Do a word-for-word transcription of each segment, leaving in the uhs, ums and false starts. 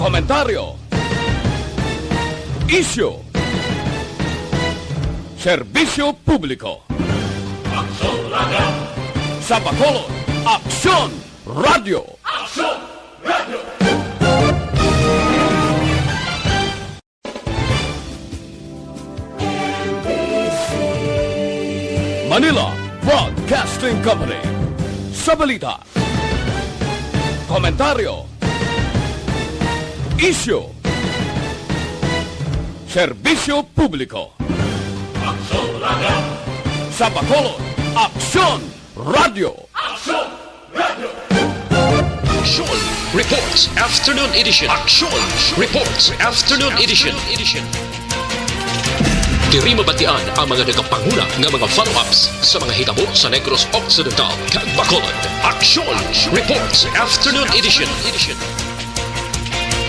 Komentaryo. Isyu. Serbisyo publiko. Aksyon Radio. Sa Bacolod, Aksyon Radio. Aksyon Radio. Manila Broadcasting Company. Sa balita, komentaryo, isyu, serbisyo publiko. Aksyon Radio. Sa Bacolod, Aksyon Radio. Aksyon Radio. Aksyon Reports Afternoon Edition. Aksyon Reports Afternoon Edition. Diri mabatian ang mga nagapanguna nga mga follow-ups sa mga hitabo sa Negros Occidental kag Bacolod. Aksyon Reports Afternoon Edition.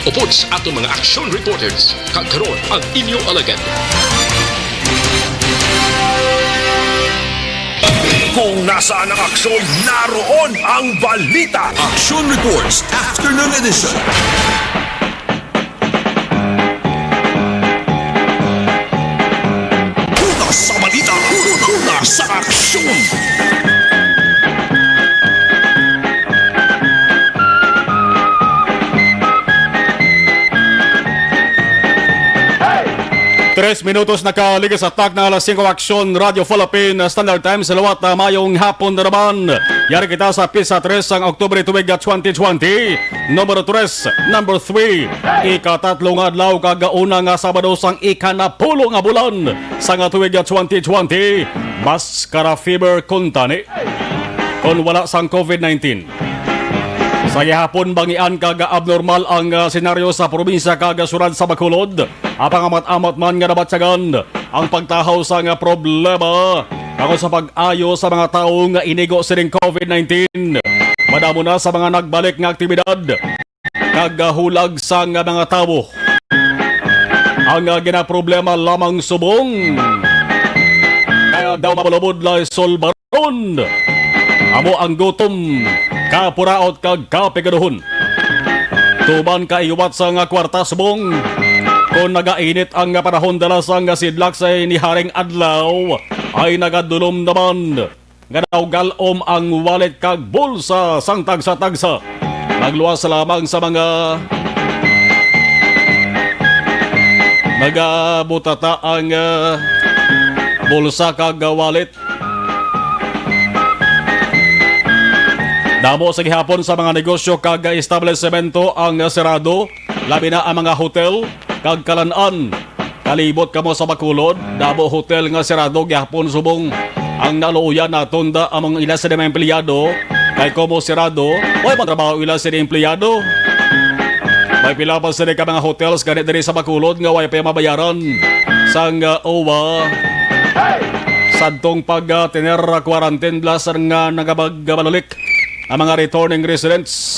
Upod sa aton mga action reporters, kag karon ang inyo alagad. Kung nasaan ang aksyon, naroon ang balita. Action Reports Afternoon Edition. Una sa balita, una sa aksyon. Tres minutos nakaligid sa takna alas singko, Aksyon Radio Philippine Standard Time sa liwat. Ah, mayong hapon na naman. Yari kita sa pisa tres sang Oktubre tuig, ah, twenty twenty. Numero tres, number three. Ikatatlo nga adlaw kag una nga Sabado sang ikanapulo nga bulan sang tuig, ah, twenty twenty. Maskara fever kuntani. Kon wala sang covid nineteen. Sa gihapon, bangian kag abnormal ang, ah, senaryo sa probinsya kag syudad sa Bacolod. Apang amat-amat man nga nabatyagan ang pagtahaw sang problema tungod sa pag-ayo sa mga tawo nga inigo sining covid nineteen. Madamo na sa mga nagbalik nga aktibidad kag, ah, hulag sang mga tawo ang, ah, ginaproblema lamang subong kaya daw mabalubod la solbaron amo ang gutom, kapuraot kag kapigaduhon. Tuman ka iwat sa nga kwarta subong kon nagainit ang panahon, dala sang sidlak sa iniharing adlaw ay nagadulom naman nga naugal-om ang wallet kag bulsa sang tagsa-tagsa. Magluwas lamang sa mga nagabutata ang, ah, bulsa kag wallet. Damo sa gihapon sa mga negosyo kag establisemento ang sirado, labi na ang mga hotel kag kalan-an. Kalibot kamo sa Bacolod, damo hotel nga sirado gihapon subong ang naluoyan naton da among ila sa mga empleyado, kay komo sirado, way man trabaho ila sa mga empleyado. May pila pa sila ka mga hotels gani diri sa Bacolod nga way pa mabayaran sang, uh, OWWA. Sadtong pag, uh, tener quarantine, blas nga nagabag-, gabalalik ang mga returning residents.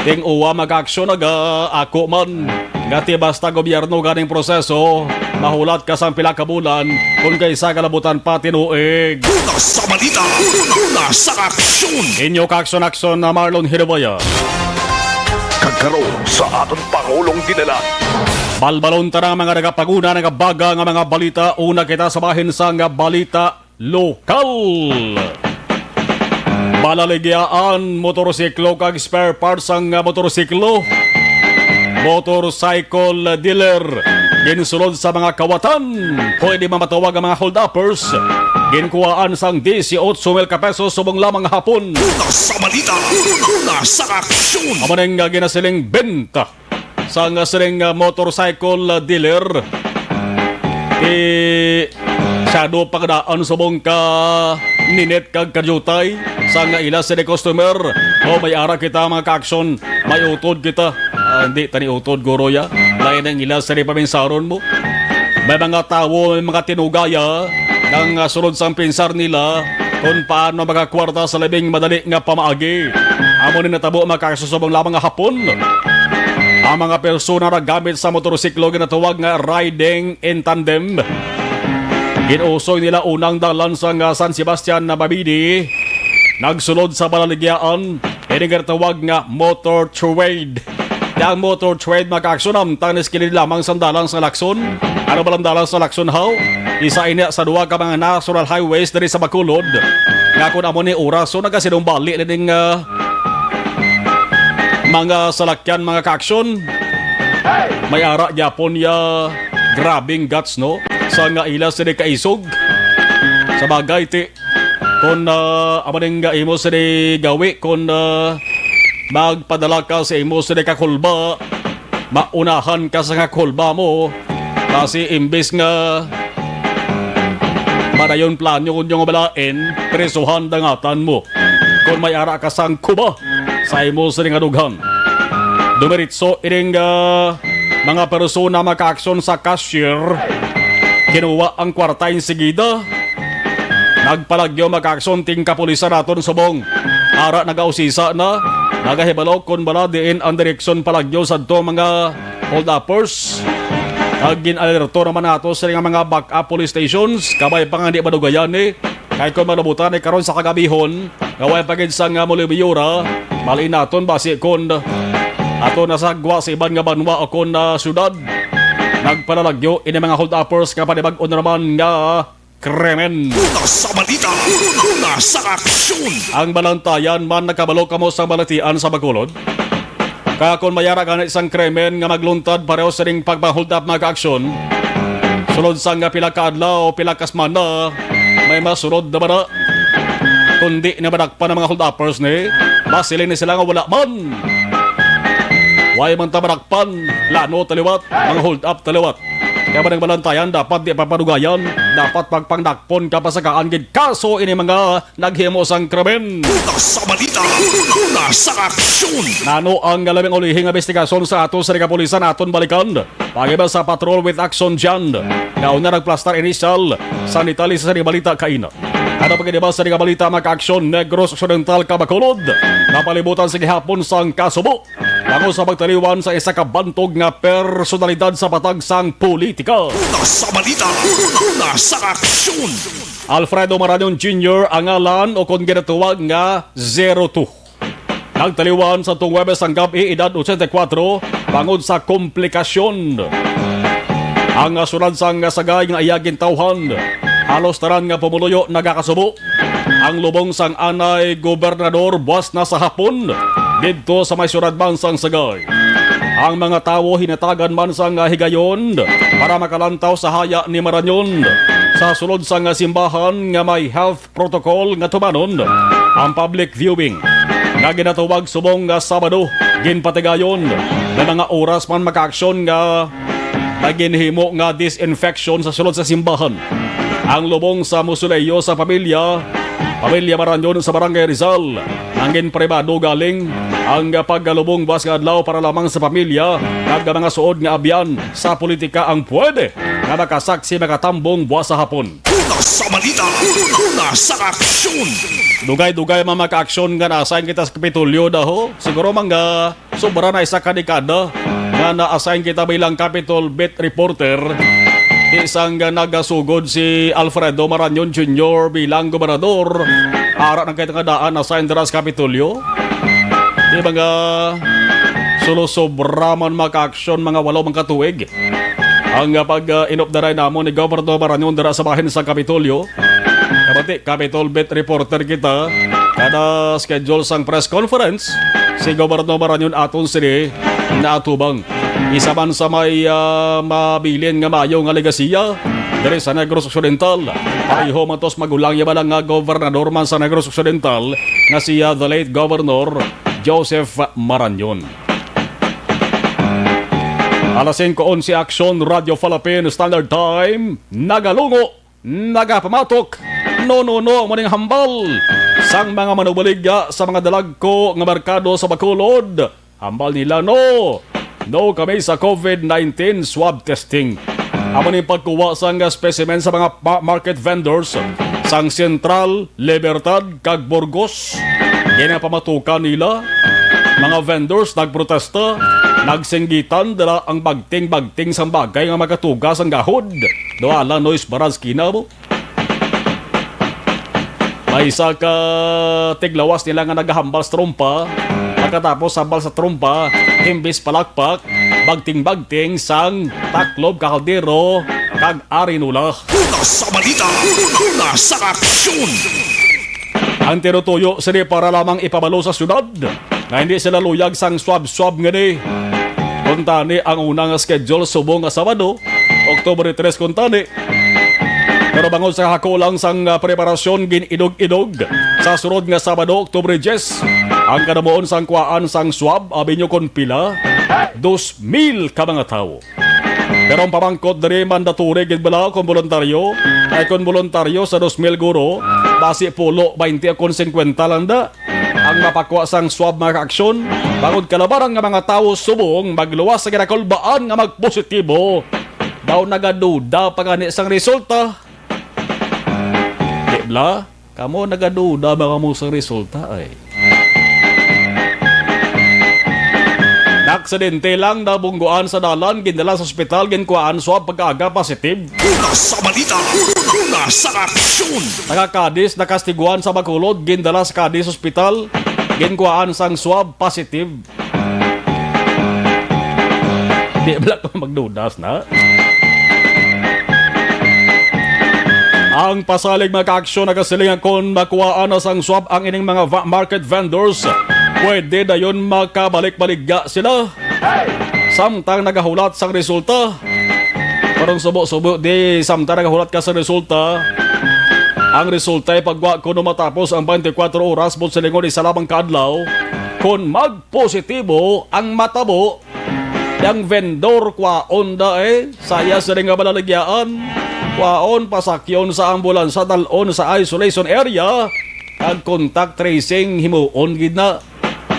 Ting uwa makaaksyon, naga-ako man. Nga ti basta gobyerno ganing proseso, mahulat ka sang pila ka bulan, kung kaysa kalabutan pa tinuig. Una sa balita, una sa aksyon. Inyo kaaksyon-aksyon na Marlon Hiruboya. Kag karon sa aton Pangulong Dinalan. Balbalon ta na mga nagapanguna, nagabaga nga mga balita. Una kita sa bahin sang balita lokal. Balaligyaan, motorsiklo kag spare parts sang, ah, motorsiklo. Motorcycle dealer, ginsulod sa mga kawatan. Pwede man matawag ang mga hold-uppers. Ginkuhaan sang dieciocho mil ka pesos subong lamang hapon. Una sa balita, una sa aksyon. Amo ning, ah, ginasiling benta sang, ah, sining, ah, motorcycle, ah, dealer. Ti masyado pa kadaan subong ka ninit kag kadiutay sang, ah, ila sini customer. O, may ara kita, mga kaaksyon, may utod kita. Ah, hindi tani utod, guro, ya. Lain ang ila sini paminsaron mo. May mga tawo, may mga tinugaya, nang, ah, sulod sang pinsar nila kung paano makakwarta sa labing madali nga pamaagi. Amo ni natabo, mga kaaksyon, subong lamang nga hapon. Ang mga persona nagamit sa motorsiklo ginatawag nga riding in tandem. Ginusoy nila unang dalan sang, ah, San Sebastian na Mabini, nagsulod sa Balaligyaan, ini ginatawag nga motor trade. Ang motor trade, mga kaaksyon, amtang ni sa kilid lamang sang dalan sa Lacson. Ano ba ang dalan sa Lacson, haw? Isa ini sa duha ka mga national highways diri sa Bacolod. Nga kung amo ni oras, so nagasinumbali na ning, ah, mga salakyan, mga kaaksyon. May ara gyapon ya grabing guts, no? Sa nga ila sini kaisog. Sa bagay, ti, kung, ah, amo ning imo sini gawi, kung, ah, magpadala ka sa imo sini kakulba, maunahan ka sa nga kulba mo, kasi imbis nga madayon plano kun yung balain, prisuhan dangatan mo. Kung may ara ka sang kuba sa imo sini nga dughan. Dumiritso ining, ah, mga persona makaaksyon sa cashier, kinuha ang kwarta insigida. Nagpalagyo makaaksyon ting kapulisan naton subong. Ara nagausisa na, nagahibalo kon bala diin ang direksyon palagyo sadto mga hold-uppers. Kag gin-alerto naman nato sila nga mga back-up police stations, kabay pa nga di madugayan ni. Kay kon malabutan ni karon sa kagabihon, nga way pa gid sang, ah, mulibiyura, mali naton basi kon ato nasagwa sa iban nga banwa o kon, ah, syudad. Nagpalalagyo ini mga hold-uppers nga panibag-o na naman nga krimen. Una sa balita, una sa aksyon. Ang balantayan man, nakabalo kamo sa balatian sa Bacolod? Kaya kung mayara gani sang krimen nga magluntad pareho sining pagpa-hold up, mga kaaksyon, sulod sang nga pila ka adlaw o pila ka semana, may masunod na ba na? Kundi na madakpan ang mga hold-uppers ni, basiling ni sila nga wala man. Way man ta madakpan, plano taliwat, mga hold up taliwat. Kaya ba nang balantayan, dapat di papadugayan, dapat pagpangdakpon kapasakaan gid kaso ini mga naghimo sang krimen. Una sa balita, una sa aksyon. Nano ang labing ulihi nga investigasyon sa ato sa kapulisan aton balikan? Pagiba sa Patrol with Action Jan, nga una nagplastar initial sa detalye sa balita kaina. Ano pa gid ba sa balita, mga kaaksyon? Negros Occidental, Bacolod, napalibutan sa gihapon sang kasubo tungod sa pagtaliwan sa isa ka bantog nga personalidad sa patag sang politika. Una sa balita, una sa aksyon. Alfredo Marañon Junior ang ngalan, o kon ginatawag nga Zero Two. Nagtaliwan sa tong Huwebes ang gab-i, edad ochenta y cuatro, bangod sa komplikasyon. Ang, ah, sulod sang sagay nga iya gintawhan, halos tanan nga pumuluyo nagakasubo. Ang lubong sang anay gobernador buas na sa hapon didto sa may sulod man sang sagay. Ang mga tawo hinatagan man sang, ah, higayon para makalantaw sa haya ni Marañon sa sulod sang, ah, simbahan nga may health protocol nga tumanon ang public viewing nga ginatawag subong nga Sabado. Ginpatigayon na mga oras man makaaksyon nga naginhimo nga disinfection sa sulod sa simbahan. Ang lubong sa mausoleo sa pamilya, pamilya Marañon sa Barangay Rizal, ang ginpribado galing ang paggalubong buas nga adlaw para lamang sa pamilya kag mga suod nga abyan sa politika ang pwede nga makasaksi, makatambong buas sa hapon. Una sa balita, una sa aksyon. Dugay-dugay man makaaksyon nga na-assign kita sa Kapitolyo, daho. Siguro mga sobra na isa ka dekada nga na-assign kita bilang Capitol Beat Reporter. Isang nga nagasugod si Alfredo Marañon Junior bilang gobernador. Ara na kita nga daan assign dira sa Kapitolyo. Di ba nga sulo sobra man makaaksyon, mga walo man ka tuig? Ang, ah, pag, ah, inupdaray namon ni Gobernador Marañon dira sa bahin sa Kapitolyo. Kabati, Capitol Beat Reporter kita. Kada schedule sang press conference, si Gobernador Marañon aton sini naatubang. Isa man sa may, ah, mabilin nga maayo nga legasiya diri sa Negros Occidental. Pareho man to sa magulang ya bala nga gobernador man sa Negros Occidental nga siya, the late Governor Joseph Marañon. Alas singko onse, Aksyon, Radyo Falapin, Standard Time, nagalungo, nagapamatok. No, no, no, amo ning hambal sang mga manubaligya sa mga dalagko nga merkado sa Bacolod. Hambal nila, no. No kami sa COVID nineteen swab testing. Amo ning pagkuha sang specimen sa mga pa-, market vendors sang Central, Libertad, kag Burgos. Ginapamatukan nila, mga vendors nagprotesta, nagsinggitan, dala ang bagting-bagting sang bagay nga makatuga sang gahod. Duha lang noise barrage kina mo. May isa ka tiglawas nila nga nagahambal sa trompa, Katapos hambal sa trompa, imbis palakpak, bagting-bagting sang taklob ka kaldero kag arinola. Una sa balita, una sa aksyon. Ang tinutuyo sini para lamang ipabalo sa syudad nga hindi sila luyag sang swab-swab ngani. Kuntani ang una nga schedule subong nga Sabado, Oktubre tres kuntani. Pero bangod sa kakulang sang, ah, preparasyon, gin-idog-idog sa sunod nga Sabado, Oktubre diyes, ang kadamuon sang kuhaan sang swab, abi nyo kon pila? Dos mil ka mga tawo. Pero ang pamangkot diri, mandatory gid bala kon boluntaryo? Ay kon boluntaryo sa dos mil guro, basi pulo, baynte o kon singkwenta lang da ang mapakwa sang swab, mga kaaksyon, bangod kalabaran nga mga tawo subong magluwas sa ginakulbaan nga magpositibo. Daw nagaduda pa gani sang resulta. Di bala? Kamo nagaduda ba kamo sang resulta, ay? Naaksidente lang, nabungguan sa dalan, gindala sa ospital, ginkuhaan swab pagkaaga, positive. Una sa balita, una sa aksyon. Taga Cadiz, nakastiguan sa Bacolod, gindala sa Cadiz Hospital, ginkuhaan sang swab, positive. Di bala ko magdudas na. Ang pasalig, mga kaaksyon, nagasiling nga kon makuhaan na sang swab ang ining mga va-, market vendors, pwede dayon makabalik-baligya sila. Samtang nagahulat sang resulta. Parang subo-subo, di samtang nagahulat ka sa resulta. Ang resulta ay pagwa kuno matapos ang twenty-four oras, buot silingon, isa lamang ka adlaw. Kon magpositibo ang matabo, ang vendor kwaon da, eh, saya sila nga balaligyaan. Kwaon, pasakyon sa ambulansya, dal-on sa isolation area. Ang contact tracing, himuon gid na.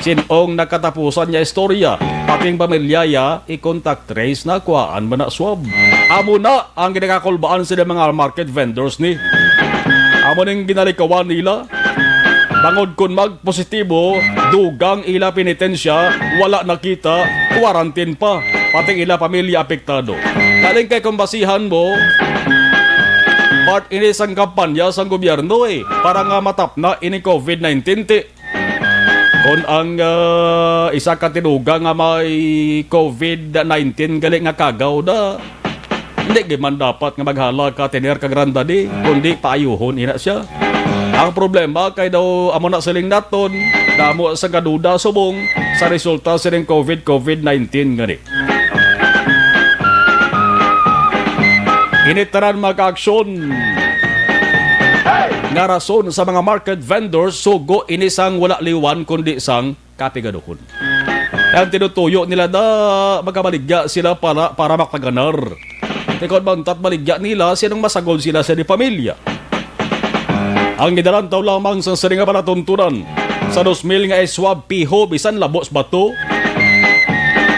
Sin-ong nakatapusan niya istorya, pati ang pamilya ya, i-contact trace na, kuhaan man na swab. Amo na ang ginakakulbaan sila mga market vendors ni. Amo ning ginalikawan nila. Bangod kun magpositibo, dugang ila penitensya, wala nakita, quarantine pa, pati ila pamilya apektado. Galing kay kung basihan mo, part ini sang kampanya sang gobyerno, eh, para nga matapna ini covid nineteen, ti. Kon ang, ah, isa ka tinuga nga may covid nineteen gali nga kagaw na, hindi gid man dapat nga maghala ka tener ka granda di, kundi paayuhon ina siya. Ang problema kay daw amo na siling naton, damo sa kaduda subong sa resulta sining covid, covid nineteen gani. Ini tanan, mga kaaksyon, nga rason sa mga market vendors, sugo ini sang wala liwan kundi sang kapigaduhon. Ang tinutuyo nila na magabaligya sila para, para makaganar. Tikod bantat baligya nila, sinong masagol sila sa di pamilya. Ang gidalantaw lamang sa sini nga palatuntunan, sa dos mil nga iswab piho bisan labos bato.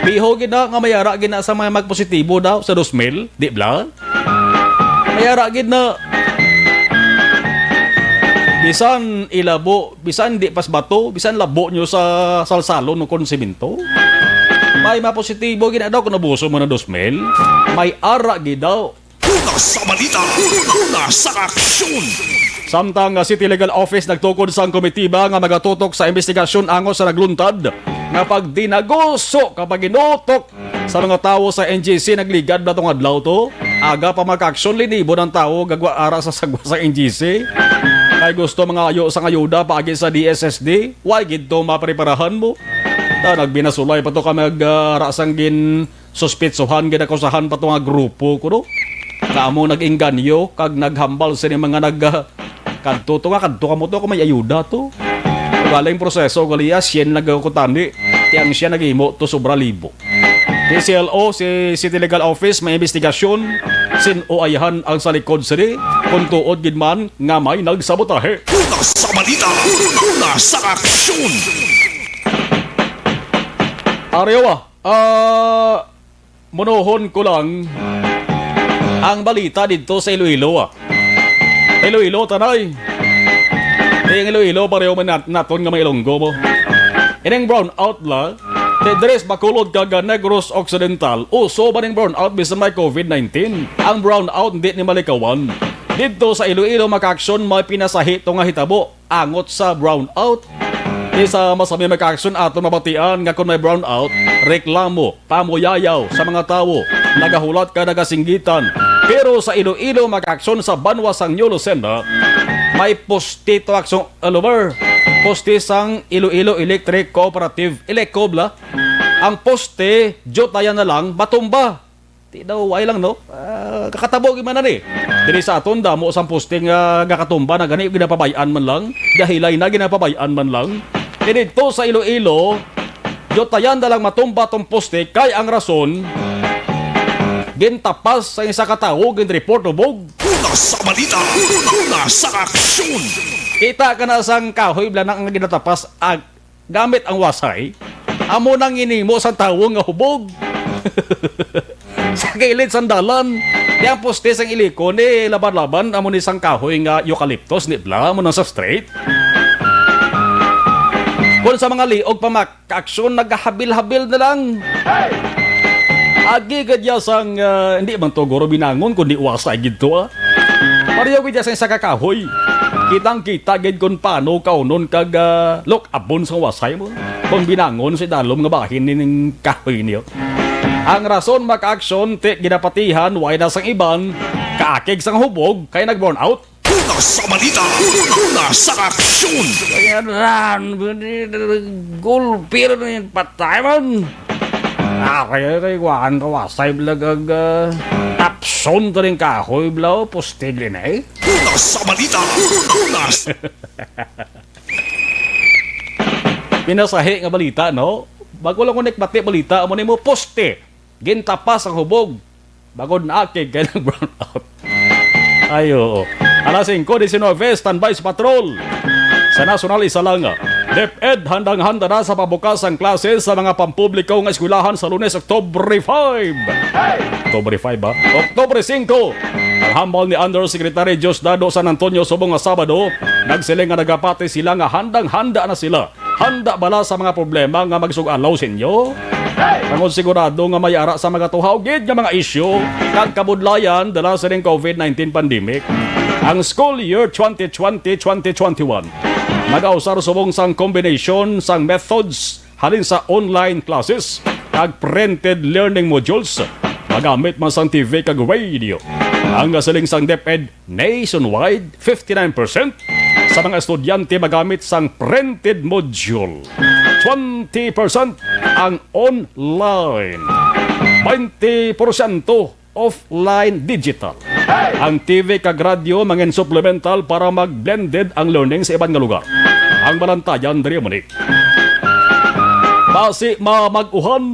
Piho gid na nga may ara gid na sa mga magpositibo daw sa dos mil, di bala? May ara gid na. Bisan ilabo, bisan di pas bato, bisan labo nyo sa salsalon o kon semento. May mapositibo gid na daw kung nabuso mo na dos mil. May ara gid daw. Una sa balita, una sa aksyon. Samtang nga City Legal Office nagtukod sang komitiba nga magatutok sa investigasyon angot sa nagluntad nga pagdinaguso ka pag-inutok sa mga tawo sa N G C, nagligad bala tong adlaw to. Aga pa makaaksyon, linibo ng tawo gagwa ara sa sagwa sa N G C. Kay gusto mangayo sang ayuda paagi sa D S S D, way gid to mapreparahan mo. Ta nagbinasulay pa to ka mag, ah, ara sang gin suspitsuhan, ginakusahan pa to nga grupo kuno. Nga amo nag-engganyo kag naghambal sini mga nag, ah, kadto to nga kadto kamo to kung may ayuda to. Galing proseso gali, ah, siyen nagkutani. Ti ang siya naghimo to sobra libo. P C L O, si City Legal Office, may investigasyon. Sin-o ayhan ang sa likod sini? Kung tuod gid man nga may nagsabotahe. Una sa balita, una sa aksyon. Ariwa, ah, munuhon ko lang ang balita didto sa Iloilo, ah. Iloilo, tanay. Di ang Iloilo, pareho man nat-, naton nga may Ilonggo mo. Ining brownout la, ti diri sa Bacolod kag Negros Occidental, uso ba ning brownout bisan may covid nineteen? Ang brownout hindi ni malikawan. Didto sa Iloilo, makaaksyon, may pinasahi to nga hitabo. Angot sa brownout. Sa Misamis, mga ka-aksyon, aton mabatian nga kon may brownout, reklamo, pamuyayaw sa mga tawo, nagahulat ka, nagasinggitan. Pero sa Iloilo, mga ka-aksyon, sa banwa sang New Lucena, may poste to, aksyon, all over. Poste sang Iloilo Electric Cooperative, Elecobla. Ang poste, jutayan na lang, matumba. Di daw, why lang, no? Ah, kakatabo gyud man na ni. Diri sa aton, damo sang poste nga gakatumba na gani, ginapabay-an man lang. Dahilay na, ginapabay-an man lang. E didto sa Iloilo, jutayan na lang matumba tong poste kay ang rason, gintapas sa isa ka tawo, ginreport hubog. Una sa balita, una, una sa aksyon. Kita ka na sang kahoy, bala, na ang ginatapas, ag-, gamit ang wasay, amo nang ginhimo sang tawo nga hubog. Sa kilid sang dalan, di ang poste sang iliko ni laban-laban, amo ni sang kahoy nga eucalyptus, ni bla, amo nang substrate. Kung sa mga liog pa, mga ka-aksyon, nagahabil-habil na lang. Agi gid ya sang, ah, hindi man to guro binangon, kundi wasay gid to, ah. Pareho gid ya sang isa ka kahoy. Kitang-kita gid kung paano kaunon kag, ah, look abon sang wasay mo. Kung binangon sa idalom nga bahin ning kahoy niyo. Ang rason, mga ka-aksyon, ti ginapatihan, way na sang iban, kaakig sang hubog, kay nag-brownout. Una sa balita, una sa aksyon. Kaya ran, gulpi rin yung patay man. Ah, kaya kay kuhaan ka wasay bla kag, ah, tapson to rin kahoy bla, o, postig rin eh. Una sa balita, una sa Pinasahi nga balita, no? Bago lang ko nikbati balita, amo ni mo poste. Gintapas ang hubog. Bagod na akig kay nag-brownout. Ay, oo. Alas singko diecinuebe, standby sa patrol. Sa National, isa lang. DepEd handang-handa na sa pabukas ang klase sa mga pampubliko nga eskwelahan sa Lunes, Oktubre five. Oktubre five, ba? Oktubre singko. Ang hambal ni Undersecretary Diosdado San Antonio subong nga Sabado, nagsiling nga nagapati sila nga handang-handa na sila. Handa bala sa mga problema nga magsug-alaw sa inyo? Tungod sigurado nga may ara sa mga tuhaw gid nga mga isyu kag kabudlayan dala sining COVID nineteen pandemic, ang school year twenty twenty, twenty twenty-one magausar subong sang combination sang methods halin sa online classes kag printed learning modules, magamit man sang T V kag radio. Ang siling sang DepEd, nationwide, fifty-nine percent sa mga estudyante magamit sang printed module, twenty percent ang online, twenty porsyento offline digital. Ang T V kag radyo mangin supplemental para mag-blended ang learning sa iban nga lugar. Ang balantayan diri mo ni. Basi mamag-uhan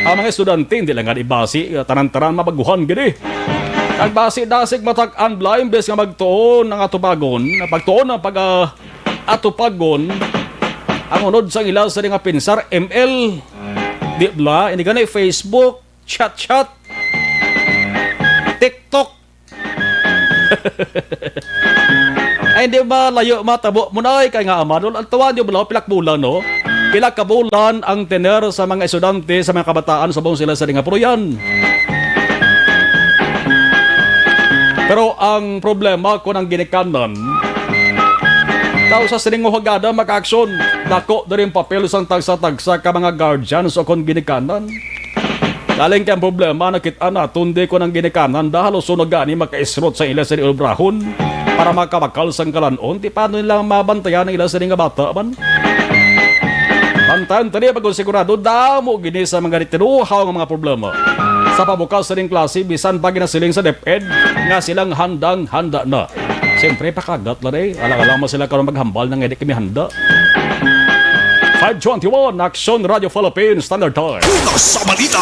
ang mga estudyante, hindi lang gani basi, uh, tanan-tanan mamag-uhan gid eh. Kag basi dasig matak-an bala, imbes nga magtuon ang atupagon, pagtuon ang pag, ah, atupagon, ang unod sang ila sa nga pinsar, M L, di bala, ini gani Facebook, chat-chat, TikTok. Ay, hindi malayo, matabo mo na, ay, kay nga, ama, no? Ang tuwa, di ba, no? Pilak bulan, no? Pila ka bulan ang tener sa mga estudyante, sa mga kabataan, subong sila sa nga puloy-an. Pero ang problema, kung ang ginikanan, tao sa sining hagada, makaaksyon, dako diri ang papel sang tagsa-tagsa ka mga guardians o kung ginikanan. Galing kay ang problema, nakit-an naton di ko nang ginikanan, dahil uso na gani makaisrot sa ila sa obrahon para makabakal sang kalan-on, ti paano nila mabantayan ang ila sa nga bata man? Bantayan tani pag sigurado, damo gini sa mga tinuhaw nga mga problema. Sa pabukas sa ning klase, bisan pa ginasiling sa DepEd nga silang handang-handa na. Siyempre, pakagat lang eh. Alang-alang mo sila karon maghambal na nga di kami handa. Five twenty-one, Aksyon Radio Philippines Standard Time. Una sa balita,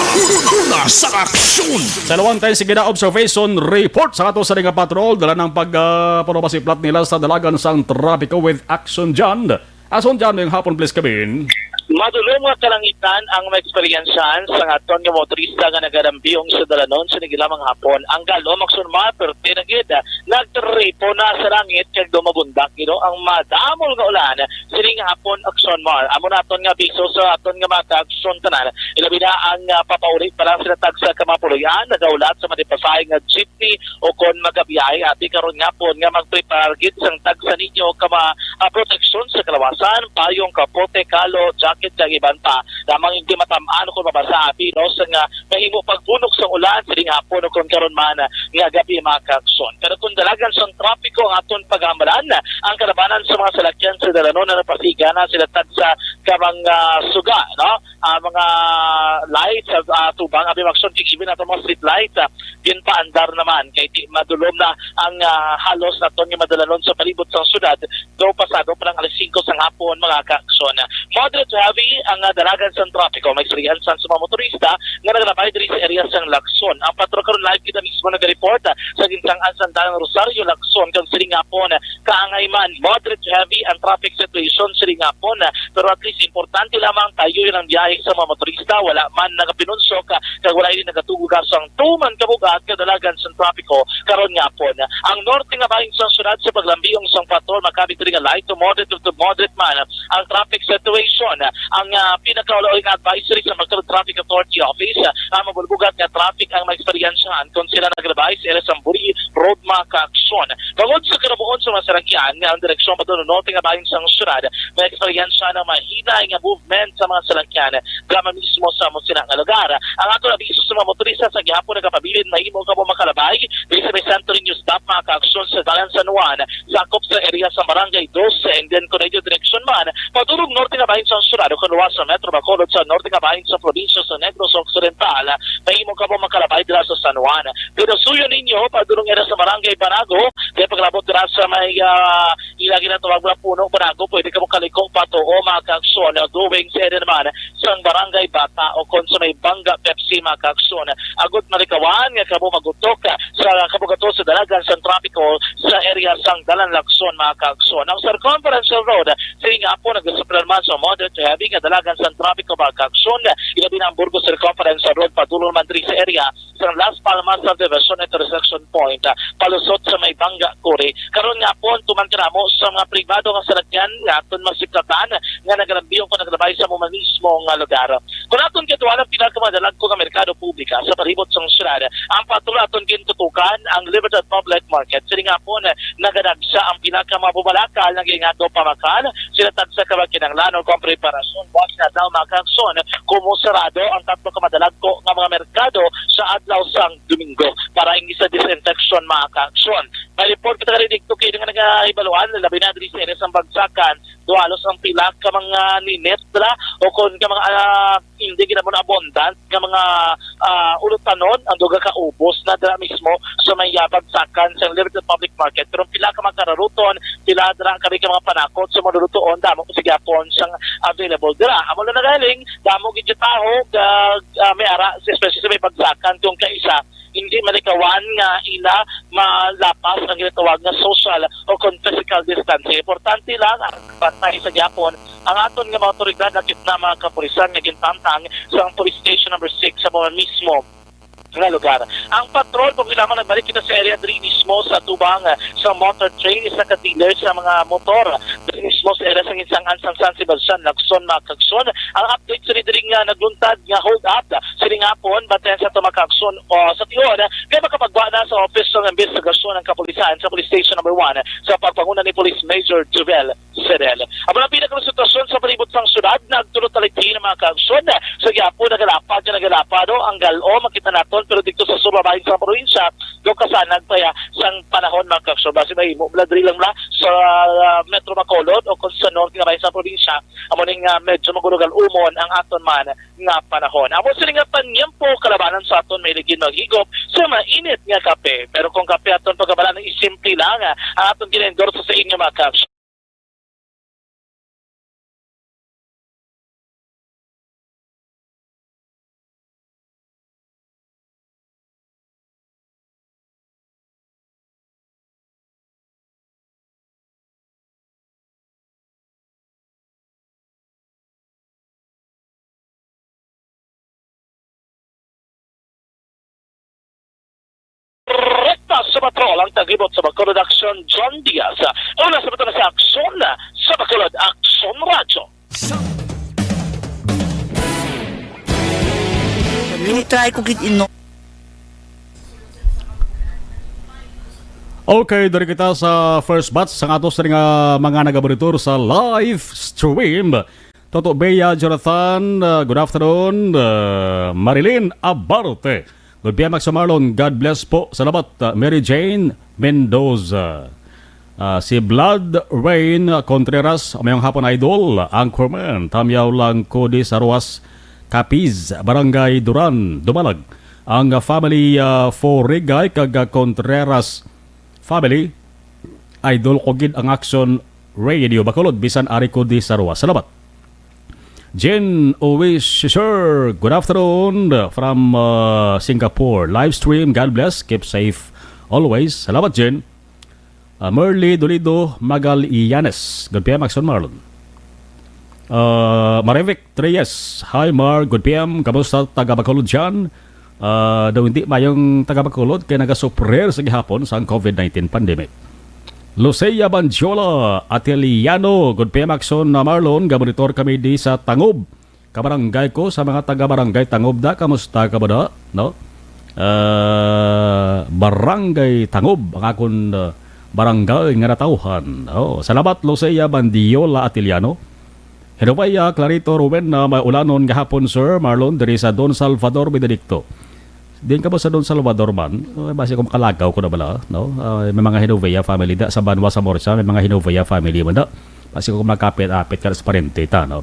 una sa aksyon. Sa Lawan tayo, sige na, observation report sa ato sa nga patrol. Dala ng pag, ah, puro masiplat nila sa dalagan sang trapiko with Aksyon John. Aksyon John, ngayong hapon, please, Kevin. Madulom nga kalangitan ang maeksperyensyahan sang aton nga motorista nga nagalambiyong sa dalanon sa nagdala nga hapon. Ang galom, Aksyon Mar, perti na gid nagtripo na sa langit kag dumagundak gid ang madamol nga ulan sining hapon, Aksyon Mar. Amo na aton nga abiso sa aton nga mga kaaksyon tanan. Ilabi na ang, ah, papauli pa lang sila tagsa ka mga puloy-an, nagahulat sa madipasahay nga jeepney o kon magabiyahe abi karon nga hapon nga magpreparar gid sang tagsa ninyo ka mga, ah, proteksyon sa kalawasan, payong, kapote, kalo, jacket, kag iban pa. Lamang hindi matam-an o kon mabasa abi, no, sa nga mahimo pagbunok sang ulan sining hapon o kon karon man nga gabi, mga kaaksyon. Pero kung dalagan sang trapiko ang aton paghambalan, ang kalabanan sa mga salakyan sa dalanon na napasiga na sila tagsa ka mga suga, no? Ah, mga lights sa, ah, tubang, abi, mga kaaksyon, kag even ato mga street lights, ah, ginpaandar naman kay di madulom na ang, ah, halos naton nga madalanon sa palibot sang syudad do pasado pa lang alas singko sang hapon, mga kaaksyon. Moderate to heavy ang, ah, dalagan sang trapiko. May istoryahan sa mga motorista nga nagalabay diri sa area sang Lacson. Ang patrol karon live kita mismo naga-report, ah, sa ginsangan sang Dalan Rosario, Lacson, kag sining hapon, ah, kaangay man, moderate to heavy ang traffic situation sining hapon, ah, pero at least importante lamang tayo ang biyahe sa mga motorista, wala man nagapinunsok, ah, kag wala ini nagatugo sang tuman kabugat nga dalagan sang trapiko karon nga hapon. Ang norte nga bahin sang syudad sa paglambiong sang patrol makabit diri nga light to moderate to moderate man ang traffic situation. Ang, ah, pinakaulawi nga advisory sa Macau Traffic Authority Office, ah, ang mabulbugat nga traffic ang maeksperiensyahan kon sila naglabay sa area sang Buri Road, mga kaaksyon. Bangod sa karabuon sa mga salakyan nga ang direksyon padulong norte nga bahin sang syudad, may eksperyensya ng mahinay nga movement sa mga salakyan drama mismo sa amo sila nga lugar. Ang aton abiso sa mga motorista sa gihapon nagapabilin mahimo kamo makalabay diri sa may Santo Niño stop, mga kaaksyon, sa Dalan San Juan, sakop sa area sa Barangay Doce, and then kon dayon direksyon man padulong norte nga bahin sang syudad o kon luwas sa Metro Bacolod sa norte nga bahin sa probinsya sa Negros Occidental, mahimo kamo makalabay dira sa San Juan. Pero suyo ninyo padulong area sa Barangay Banago, kay paglabot dira sa may, ah, ila ginatawag nga Puno Banago, pwede kamo kaliko patuo, mga kaaksyon, doing sa area naman sang Barangay Bata o kon sa may Bangga Pepsi, mga kaaksyon. Agud malikawan nga kamo magutok sa kabugato sa dalagan sang trapiko sa area sang Dalan Lacson, mga kaaksyon. Ang Circumferential Road, sining hapon, nagasuplan man sa moderate to heavy nga dalagan sang trapiko, mga kaaksyon. Ilabi na ang Burgos Circumferential Road, padulong man diri sa area sang Las Palmas Subdivision Intersection Point, ah, palusot sa may Bangga Kuri. Karon nga hapon, tuman kanamo sa mga pribado nga salakyan nga aton masiklatan nga nagalambion kon naglabay sa amo mismo nga lugar. Kon aton katuwanan, pila ka mga dalagko nga merkado publika sa palibot sang syudad ang patrol aton gintutukan, ang Libertad Public Market. Sining hapon, nagadagsa ang pila ka mga bumalakal nga ginhatagan pamakan sila tagsa ka mga kinahanglan o kon preparasyon buwas nga adlaw, mga kaaksyon, kumo sarado ang tatlo ka madalagko nga mga merkado sa adlaw sang Domingo para ini sa disinfection, mga kaaksyon. May report kita diri didto kay nga nagahibaluan, labi na diri sa area sang Bagsakan, do halos ang pila ka mga ninit dira o kon ka mga, ah, hindi gid mo abundant nga mga, ah, ulutanon ang duga ka ubos na dira mismo sa may, ah, Bagsakan sa Libertad Public Market. Pero ang pila ka mga kararuton, pila dira kami ka mga panakot sa mga lulutuon, damo sa gihapon sang available dira. Amo na nagaling, damo gid tawo, ah, ah, may ara, especially sa may Bagsakan, kung kaisa hindi malikawan nga ila malapas ang ginatawag nga social o kon physical distancing. Importante lang ang pagpantay sa gihapon ang aton nga mga awtoridad, lakip na mga kapulisan nga ginpantang sa Police Station Number Six sa mga mismo nga lugar. Ang patrol, kung kailangan, nagbalik kita sa area diri mismo sa tubang, ah, sa motor trail, isa ka dealer sa mga motor diri mismo sa area sa ginsangan sang San Sebastian, Lacson, mga kaaksyon. Ang update sa diri nga nagluntad nga hold up sining hapon, batayan sa aton mga kaaksyon o sa tion, kay makapagwa na sa Office ng Investigasyon ng Kapulisan sa Police Station Number One sa pagpanguna ni Police Major Jovel Serel. Amo ang pinaka sitwasyon sa palibot sang syudad, nagtulot talagdi ng mga kaaksyon. Sa gihapon, nagalapad nga nagalapad, no? Ang gal-o, makita naton, pero dito sa sur bahin sa probinsya, do kasanag pa ya sang panahon, mga kaaksyon. Basi mahimo, bala, diri lang bala sa, ah, Metro Bacolod o kung sa norte nga bahin sa probinsya, amo ning, ah, medyo magulo gal-umon ang aton man nga panahon. Amo sini nga panyempo, kalabanan sa aton may ligid maghigop sa mainit nga kape. Pero kung kape aton pagkabalaan, isimple lang, ah, ang aton gina-endorse sa inyo, mga kaaksyon. Sa patrol ang tagibot sa Bacolod Aksyon, John Diaz. Una sa patrol sa Aksyon, sa Bacolod Aksyon Radyo. Ini-try ko gid ino. Okay, diri kita sa first batch sang atos ring, ah, mga nagaburitor sa live stream. Toto Bea Jonathan, ah, good afternoon. Ah, Marilyn Abarte, good P M Max Marlon, God bless po. Salamat. Ah, Mary Jane Mendoza. Ah, si Blood Rain Contreras, mayong hapon, idol. Anchorman, tamyaw lang ko di sa Ruas, Capiz, Barangay Duran, Dumalag. Ang, ah, family, ah, for Rigay kag, ah, Contreras family, idol ko gid ang Aksyon Radio Bacolod, bisan ari ko di sa Ruas. Salamat. Jen Uwis, sir, good afternoon from, uh, Singapore. Live stream, God bless, keep safe always. Salamat, Jen. Uh, Merly Dolido Magalianes, good P M, Aksyon Marlon. Uh, Marivic Reyes, hi Mar, good P M, kamusta taga Bacolod dyan? Uh, daw hindi mayong taga Bacolod kay nagasufrir sa gihapon sang COVID nineteen pandemic. Lucia Banjola Atiliano, good P M, Aksyon na Marlon, gabonitor kami di sa Tangob. Kabarangay ko, sa mga taga Barangay Tangob da, kamusta ka ba da? No? Ah, Barangay Tangob, ang akon, ah, barangay nga natawhan. Oh, salamat, Lucia Bandiola Atiliano. Hinovea, Clarito, Rowena, may ulanon gahapon, Sir Marlon, diri sa Don Salvador, Benedicto. Din ka ba sa Don Salvador man? Uh, basi kung makalagaw ko na bala, no? Ah, may mga Hinovea family da sa Banwa sa Morsa, may mga Hinovea family man da. Basi kung makapit-apit ka sa parente ta, no?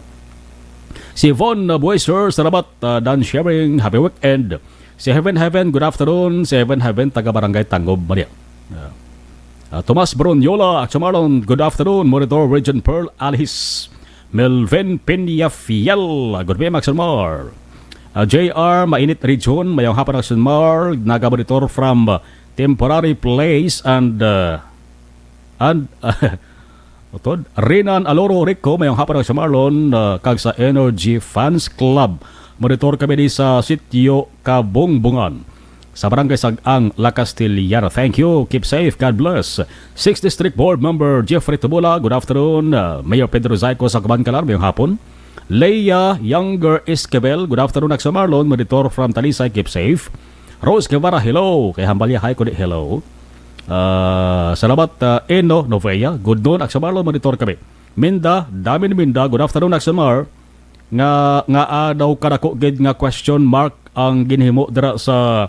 Si Von, uh, Bueser, salamat, uh, Dan Sharing, happy weekend. Si Heaven Heaven, good afternoon. Si Heaven Heaven, taga Barangay Tangob, Maria. Uh, uh, Tomas Bronyola, Aksyon Marlon, good afternoon. Monitor Regent Pearl Alhis. Melvin Peñafiel, good P M, Aksyon Mar. Uh, J R, Mainit Region, mayong hapon, Aksyon Mar. Naga-monitor from, uh, temporary place and, uh, and, uh, Utod, Rinan Aloro Rico, mayong hapon sa Marlon, uh, kag sa Energy Fans Club. Monitor kami di sa Sitio Kabungbungan, sa Barangay Sag-ang, La Castellana. Thank you. Keep safe. God bless. Sixth District Board Member Jeffrey Tubula, good afternoon. Uh, Mayor Pedro Zayco sa Kabankalar, mayong hapon. Leia Younger Esquivel, good afternoon, Aksyon Marlon. Monitor from Talisay, keep safe. Rose Guevara, hello. Kay Hambalya, hi, kundi hello. Ah, salamat, ah, Eno Novea. Good noon, Aksyon Marlon, monitor kami. Minda, Damin Minda, good afternoon, Aksyon Mar. Nga, nga, ah, daw kadako gid nga question mark ang ginhimo dira sa,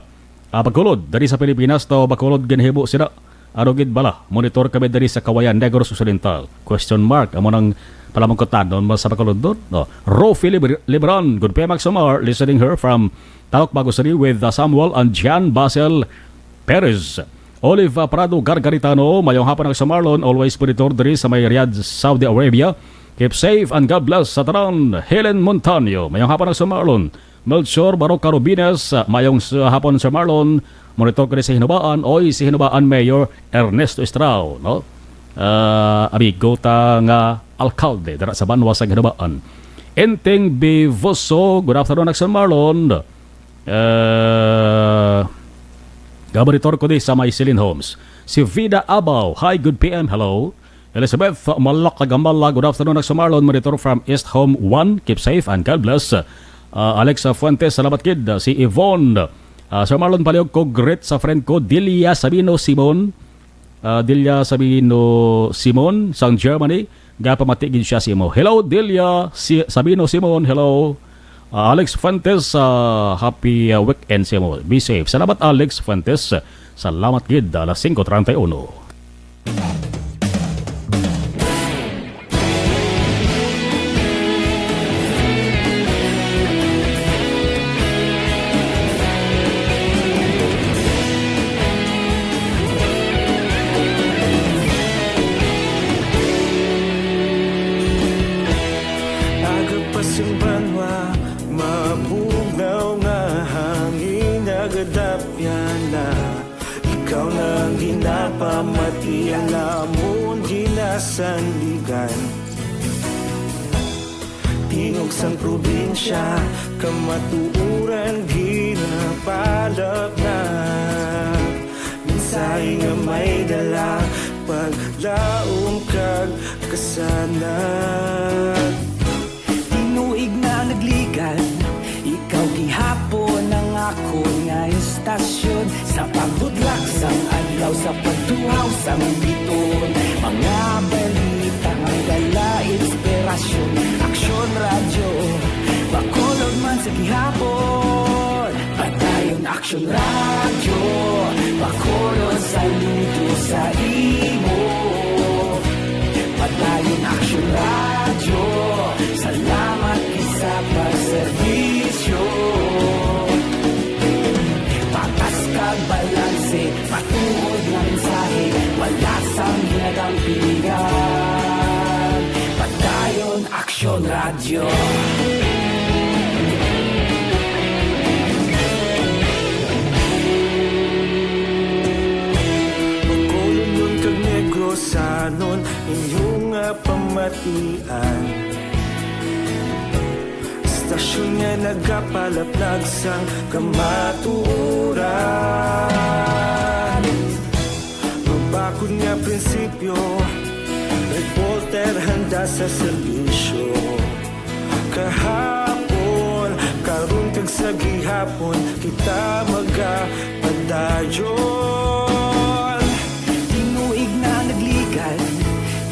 ah, Bacolod. Diri sa Pilipinas daw Bacolod ginhimo sila. Ano gid bala? Monitor kami diri sa Kawayan, Negros Occidental. Question mark. Amo nang palamangkutanon mo sa Bacolod doon. No. Rofi Liber-, Libran, good P M, Aksyon Mar, listening here from Talok Bago City with, uh, Samuel and Jan Basel Perez. Olive, uh, Prado Gargaritano, mayong hapon, Aksyon Marlon, always monitor diri sa may Riyadh, Saudi Arabia. Keep safe and God bless sa tanan. Helen Montaño, mayong hapon, Aksyon Marlon. Melchor Baroca Rubines, uh, mayong s-, hapon, Sir Marlon. Monitor ko rin sa Hinubaan. Oy, si Hinubaan Mayor Ernesto Estrao, no? Ah, amigo ta nga alkalde dira sa banwa sa Hinubaan. Enteng Bivoso, good afternoon, Aksyon Marlon. Uh, gabonitor ko di sa may Silin Homes. Si Vida Abaw, hi, good P M, hello. Elizabeth Malak Gamala, good afternoon, Aksyon Marlon, monitor from East Home one. Keep safe and God bless. Uh, Alexa Fuentes, salamat kid. Uh, si Yvonne, uh, Sir Marlon, palihog ko, greet sa friend ko, Delia Sabino Simon. Uh, Delia Sabino Simon, sang Germany. Gapamati gid siya sa imo. Hello, Delia si Sabino Simon. Hello. Ah, Alex Fuentes, ah, happy, ah, weekend sa imo. Be safe. Salamat, Alex Fuentes. Salamat gid, alas singko treinta y uno. Aga pa sing banwa, mabugnaw nga hangin nagadapyan na. Ikaw na ang ginapamati, ang amon ginasandigan. Tingog sang probinsya, kamatuoran ginapalapnap. Mensahe Sana tinuig na nagligan, ikaw gihapon ang akon nga istasyon. Sa pagbudlak sang adlaw, sa pagtuhaw sang biton, mga balita nga dala inspirasyon. Aksyon Radyo, Bacolod man sa gihapon. Padayon Aksyon Radyo, Bacolod saludo sa imo. Padayon Aksyon Radyo, salamat gid sa pagserbisyo. Patas kag balanse, matuod nga mensahe, wala sang ginadampigan. Padayon Aksyon Radyo. Bacolodnon kag Negrosanon, inyo nga pamatian. Istasyon nga nagapalaplag sang kamatuoran. Mabakod nga prinsipyo, reporter handa sa serbisyo. Kahapon, karon kag sa gihapon, kita magapadayon. Tinuig na nagligan,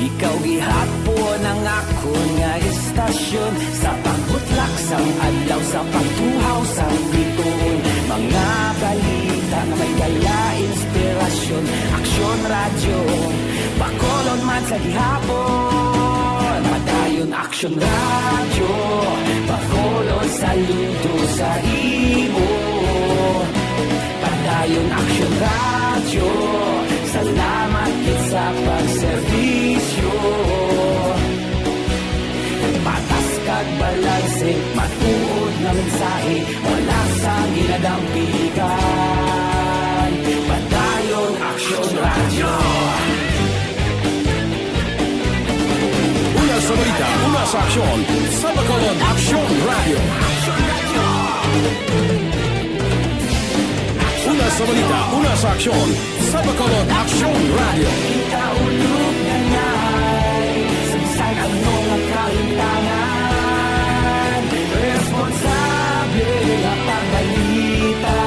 ikaw gihapon ang akon nga istasyon. Sa pagbutlak sang adlaw, sa pagtuhaw sang bituon, mga balita nga may dala inspirasyon. Aksyon Radyo, Bacolod man sa gihapon. Padayon Aksyon Radyo, Bacolod saludo sa imo. Padayon Aksyon Radyo, salamat gid sa pagserbisyo. Patas kag balanse, matuod nga mensahe, wala sang ginadampigan. Padayon Aksyon Radyo. Una sa balita, una sa aksyon, sa Bacolod Aksyon Radyo. Una sa balita, una sa aksyon, sa Bacolod Aksyon Radyo. Kita ulog na ngay, sa bisan ano nga kahimtangan, responsable nga pagbalita.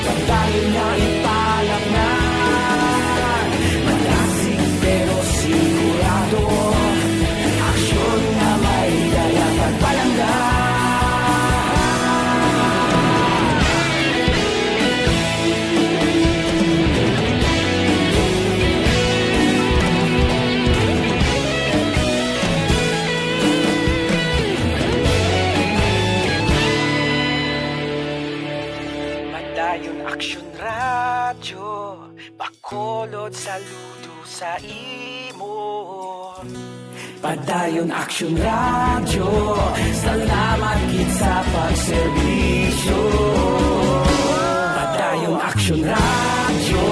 Padayon nga ipalamnan, malasig pero sigurado, aksyon nga may dala pagpalangga. Padayon Aksyon Radyo, Bacolod saludo sa imo. Padayon Aksyon Radyo, salamat gid sa pagserbisyo. Padayon Aksyon Radyo,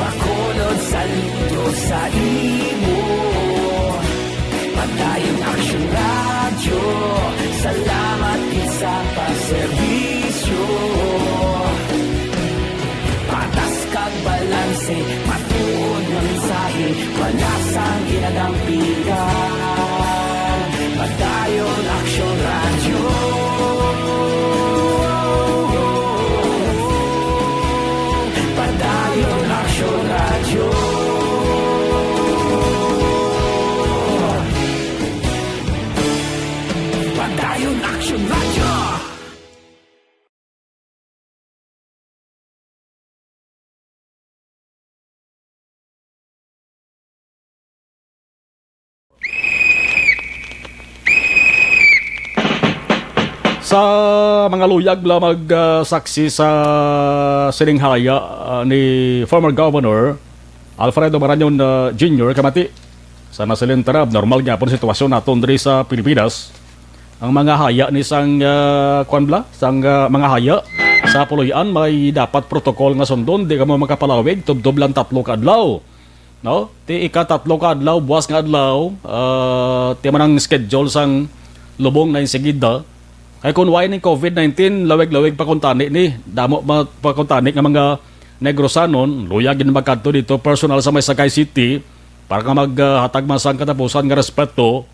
Bacolod saludo sa imo. Padayon Aksyon Radyo, salamat gid sa pagserbisyo. Patas kag balanse, matuod nga mensahe, wala sang ginadampigan. Padayon Aksyon Radyo. Padayon Aksyon Radyo. Padayon Aksyon Radyo. Sa mga luyag lamang, ah, saksi sa sining haya, ah, ni former Governor Alfredo Marañon, ah, Junior, kamati sa nasilin ta, abnormal gyapon sitwasyon naton diri sa Pilipinas. Ang mga haya ni sang, ah, kuwan bala, sang, ah, mga haya sa puloy-an may dapat protocol nga sundon. Di kamo makapalawig, tubtob lang tatlo ka adlaw, no? Ti ikatatlo ka adlaw, buwas nga adlaw, ah, ti man ang schedule sang lubong na insigida. Kay kun way ning covid nineteen, lawig-lawig pa kuntani ni, damo ma-, pa kuntani nga mga Negrosanon, luyag gid makadto dito personal sa may Sagay City, para nga maghatag man sang katapusan nga respeto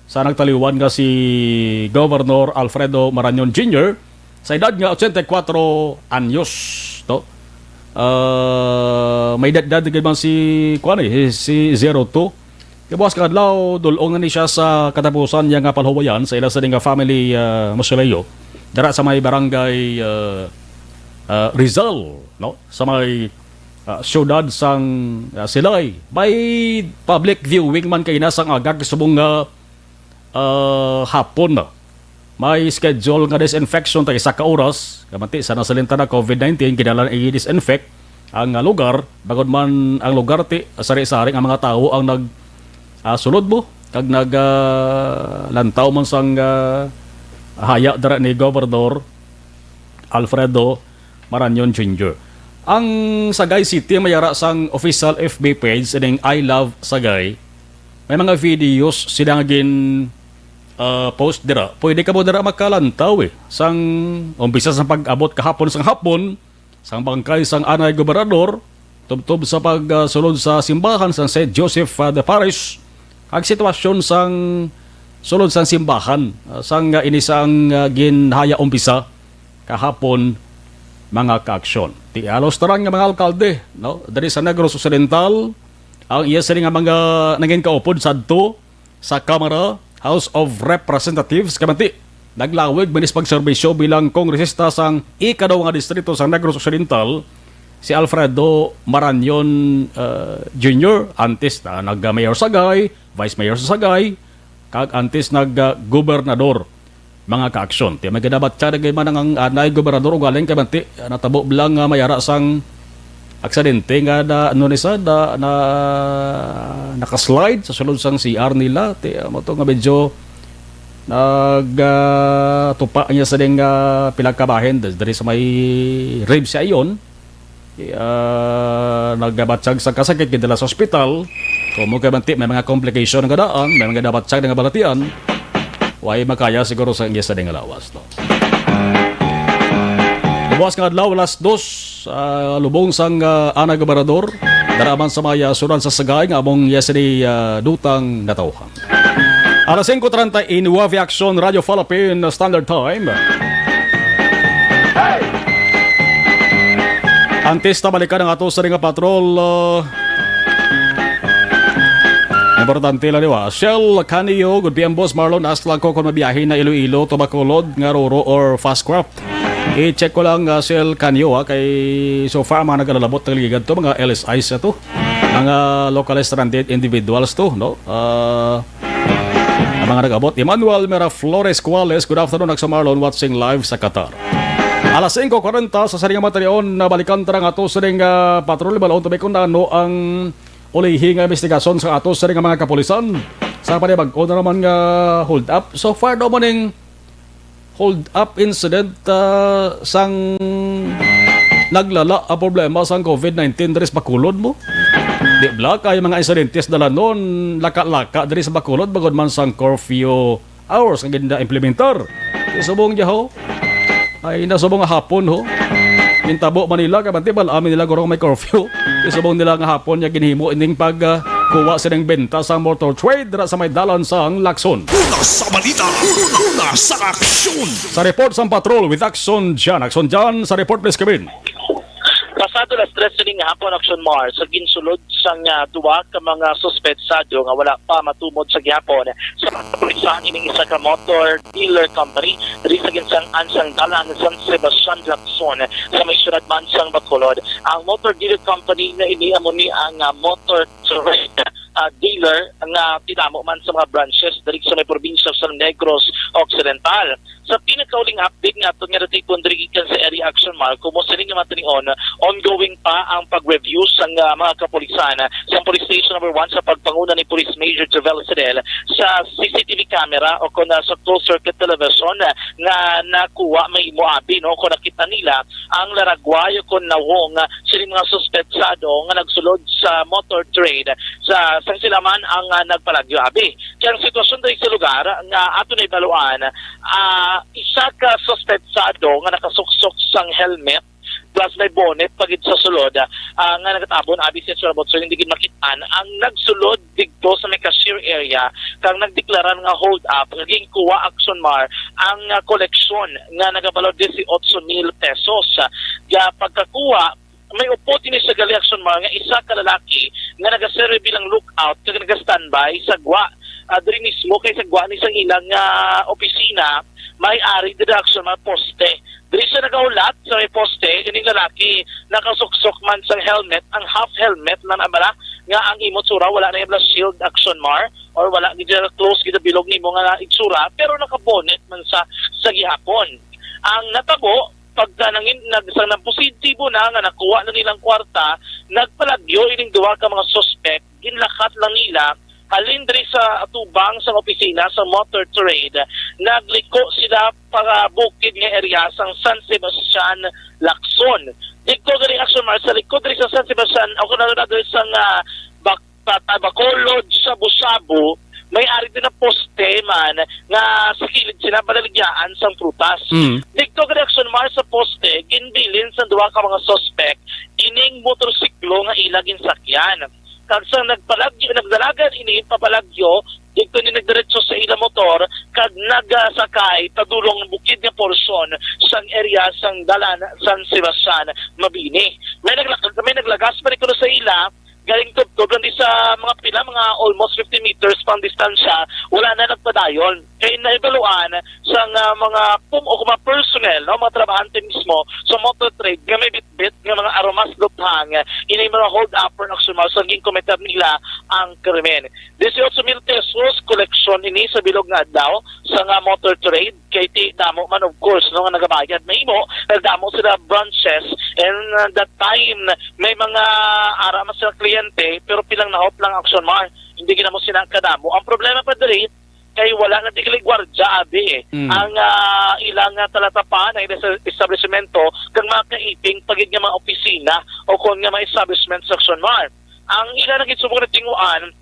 sa nagtaliwan nga si Governor Alfredo Marañon Junior sa edad nga ochenta y cuatro anyos, no? Ah, may edad, edad gid man si, kuwan eh, si Zero Two. Kabuas nga adlaw, dul-ong na ni siya sa katapusan niya nga palhuwayan sa ila sini nga family, ah, mausoleo dira sa may barangay, ah, ah, Rizal, no? Sa may, ah, siyudad sang, ah, Silay. May public viewing man kay na sang aga, subong nga, ah, hapon na. May schedule nga disinfection tag isa ka oras. Kamanti sa nasalinta na COVID nineteen, kinahanglan i-disinfect ang, ah, lugar. Bangod man ang lugar ti sari-sari nga mga tawo ang nag, ah, sulod mo kag nag, ah, lantaw man sang, ah, haya dira ni Gobernador Alfredo Marañon Junior. Ang Sagay City may ara sang official F B page ining I Love Sagay. May mga videos sila nga gin, ah, post dira. Pwede ka mo dira makalantaw eh. Sang umpisa sa pag-abot kahapon sang hapon, sang bangkay sang anay gobernador, tubtob sa pagsulod sa simbahan sang Saint Joseph, ah, de Paris, ang sitwasyon sang sulod sang simbahan, ah, sang, ah, ini sang, ah, ginhaya umpisa kahapon, mga kaaksyon. Ti halos tanan nga mga alkalde, no, diri sa Negros Occidental, ang iya sini nga mga nangin kaupod sadto sa Kamara, House of Representatives, kamanti naglawig man sa pagserbisyo bilang kongresista sang ikaduha nga distrito sa Negros Occidental, si Alfredo Marañon, uh, Junior, antes na nag-mayor sa Sagay, vice mayor sa Sagay, kag antes nag-gobernador, mga kaaksyon. Ti may ginabatya na gid man ang anay gobernador, ugaling kay manti, natabo lang nga may ara sang aksidente nga na, ano ni sa, na, na, nakaslide sa sulod sang C R nila. Ti, amo to nga medyo nag, ah, tupa niya sa ding, ah, pila ka bahin diri sa may rib siya iyon. Ah, nagabatyag sa kasakit, gidala sa ospital. Kung mo kabanti, may mga complication nga daan, may mga nabatyag nga balatian. Way makaya siguro sa iya sa ding lawas, no? Buwas nga adlaw, alas dos, ah, lubong sang, ah, anay gobernador. Dara man sa may, ah, sudan sa Sagay nga among iya sini, ah, dutang natawhan. Alas singko treinta y nueve, Aksyon Radio Philippine Standard Time. Antes ta balikan ang ato sa nga patrol, uh, importante lang, di ba? Shell Canio, good P M, Boss Marlon, ask lang ko kung mabiyahe na Iloilo to Bacolod nga Roro or Fastcraft. I-check ko lang, uh, Shell Canio, ha, kay so far, mga nagalalabot ng ligad to, mga L S Is na to. Mga localized stranded individuals to, no? Ah, ang mga nag-abot, Emmanuel Miraflores Cuales, good afternoon, Aksyon Marlon, watching live sa Qatar. Alas singko kwarenta sa sining matinion, na balikan ta nga ato sining, ah, patrol, balaon tabi kung ano ang ulihi nga investigasyon sa ato sining mga kapulisan. Sa panibag-o na naman nga hold up. So far daw mo ning hold up incident, ah, sang naglala ang problema sang COVID nineteen diri sa Bacolod mo? Di bala kay mga insidentes dala noon, laka-laka diri sa Bacolod, bangod man sang curfew hours nga gina-implementar. Subong niya ho, ay nasubong nga hapon ho. Gintabo man nila, kay bantay bal-amin nila guro may curfew. Subong nila nga hapon niya ginhimo ining pag, ah, kuha sining benta sa motor trade dira sa may dalan sang Lacson. Una sa balita, una, una sa aksyon. Sa report sang patrol with Action Jan. Action Jan, sa report, please, Kevin. Pasado las tres sining hapon, Action Mar, sa ginsulod sang, ah, duwa ka mga suspetsado nga wala pa matumod sa gihapon sa mga kapulisan ining isa ka motor dealer company diri sa ginsang-an sang dalan San Sebastian, Lacson, sa may syudad man sang Bacolod. Ang motor dealer company nga ini amo ni ang, ah, motor trade, ah, dealer nga tinamo man sa mga branches diri sa may probinsya sa Negros Occidental. Sa pinakauling update nga aton nga natipon diri gikan sa Area Action Marco, mo sining nga matinion, ongoing pa ang pag-review sang, ah, mga kapulisan sa Police Station Number One sa pagpanguna ni Police Major Jovel Fidel sa C C T V camera o kon, ah, sa closed circuit television, ah, nga nakuha mahimo abi, no, kung nakita nila ang laragway o kon nawong, ah, sining mga suspetsado nga nagsulod sa motor trade sa sang sila man ang, ah, nagpalagyo abi. Kay ang sitwasyon diri sa lugar nga ato na ibaluan, ah, isa ka suspetsado nga nakasuksok sang helmet plus may bonnet pa gid sa sulod, ah, nga nagatabon abi sa itsura, Botson, hindi gid makit-an ang nagsulod didto sa may cashier area kag nagdeklarar nga hold up nga ginkuha, Action Mar, ang, ah, koleksyon nga nagabalor disiotso mil pesos. Ga pagkakuha, may upod ini sa gali, Action Mar, nga isa ka lalaki nga nagaserbi bilang lookout kag nagastandby sa gwa, ah, diri mismo kay sa gwa ni sang ilang, ah, opisina may ari diri, Action Mar, poste. Diri siya nagahulat sa may poste, ining lalaki nakasuksok man sang helmet, ang half helmet na nabala nga ang imo tsura, wala na yung shield, Action Mar, or wala gid siya close gid sa bilog nimo nga itsura, pero naka-bonnet man sa sa gihapon. Ang natabo, pagka nangin, nag, sa nagpositibo na nga nakuha na nilang kwarta, nagpalagyo ining duha ka mga suspek, ginlakat lang nila halin diri sa atubang sang opisina sa Motor Trade. Nagliko sila para bukid nga area sang San Sebastian, Lacson. Didto gani, Action Mar, sa likod diri sa San Sebastian, o kung ano na diri sa nga bak-, pa-, Bacolod, Shabu-Shabu, may ari din na poste man nga sa kilid sila balaligyan sang prutas. Mm. Didto gani, Action Mar, sa poste, ginbilin sa duha ka mga suspek ining motorsiklo nga ila ginsakyan. Kag sa nagpalagyo, nagdalagan ini papalagyo, didto ni nagdiretso sa ila motor kag nagasakay padulong bukid nga porsyon sang area sang dalan San Sebastian, Mabini. May nagla-, may naglagas pa rin kuno sa ila, galing tubtob lang di sa mga pila, mga almost fifty meters pang distansya, wala na nagpadayon. Kay nahibaluan sang, ah, mga pum-, o mga personnel, no, mga trabahante mismo sa Motor Trade nga may bitbit nga mga armas luthang, ini mga hold-upper, Action Mar, sa ginkometer nila ang krimen. Disiotso mil pesos koleksyon ini sa bilog nga adlaw sa nga Motor Trade, kay ti damo man, of course, no, nga nagabayad mahimo, nagdamo sila branches, and, uh, that time may mga ara man sila kliyente, pero pilang nahop lang, Action Mar, hindi gid mo sila kadamo. Ang problema pa diri kay wala na tigli gwardya abi, eh. Mm. Ang, ah, ilang, ah, talatapan, ang ilang establishmento, kag mga kaiping pa gid nga mga opisina o kon nga mga establishment sa Action Mar. Ang ila na gid subong na tinguan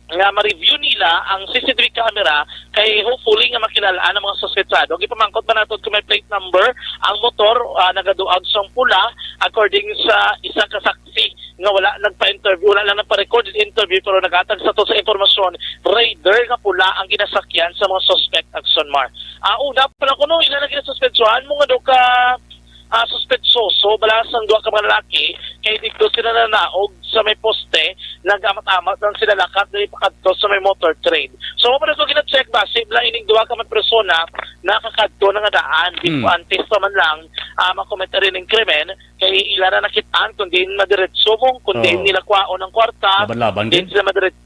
nga ma-review nila ang C C T V camera kay hopefully nga makilala ang mga suspetsado. Ang ipamangkot ba nato kung may plate number ang motor, ah, nagaduag sang pula, according sa isa ka saksi nga wala nagpa-interview, wala lang nagpa-recorded interview, pero naghatag sa to sa impormasyon, Raider nga pula ang ginasakyan sa mga suspect, Action Mar. Ah, una pa lang kuno, ila na ginasuspetsuhan mo nga daw ka, ah, suspetsoso, bala sang duha ka mga lalaki, kay didto sila nanaog sa may poste, nag-amat-amat lang sila lakat diri pakadto sa may Motor Trade. So, mo pa na ko gina-check ba, sibla ining duha ka mga persona nakakadto na nga daan, Hmm. before antes pa man lang, ah, makometa rin ang krimen, kay ila na nakitaan kung diin madiretso mo, kung diin Oo. nila kwaon ang kwarta, Laban-laban diin din. sila madiretso.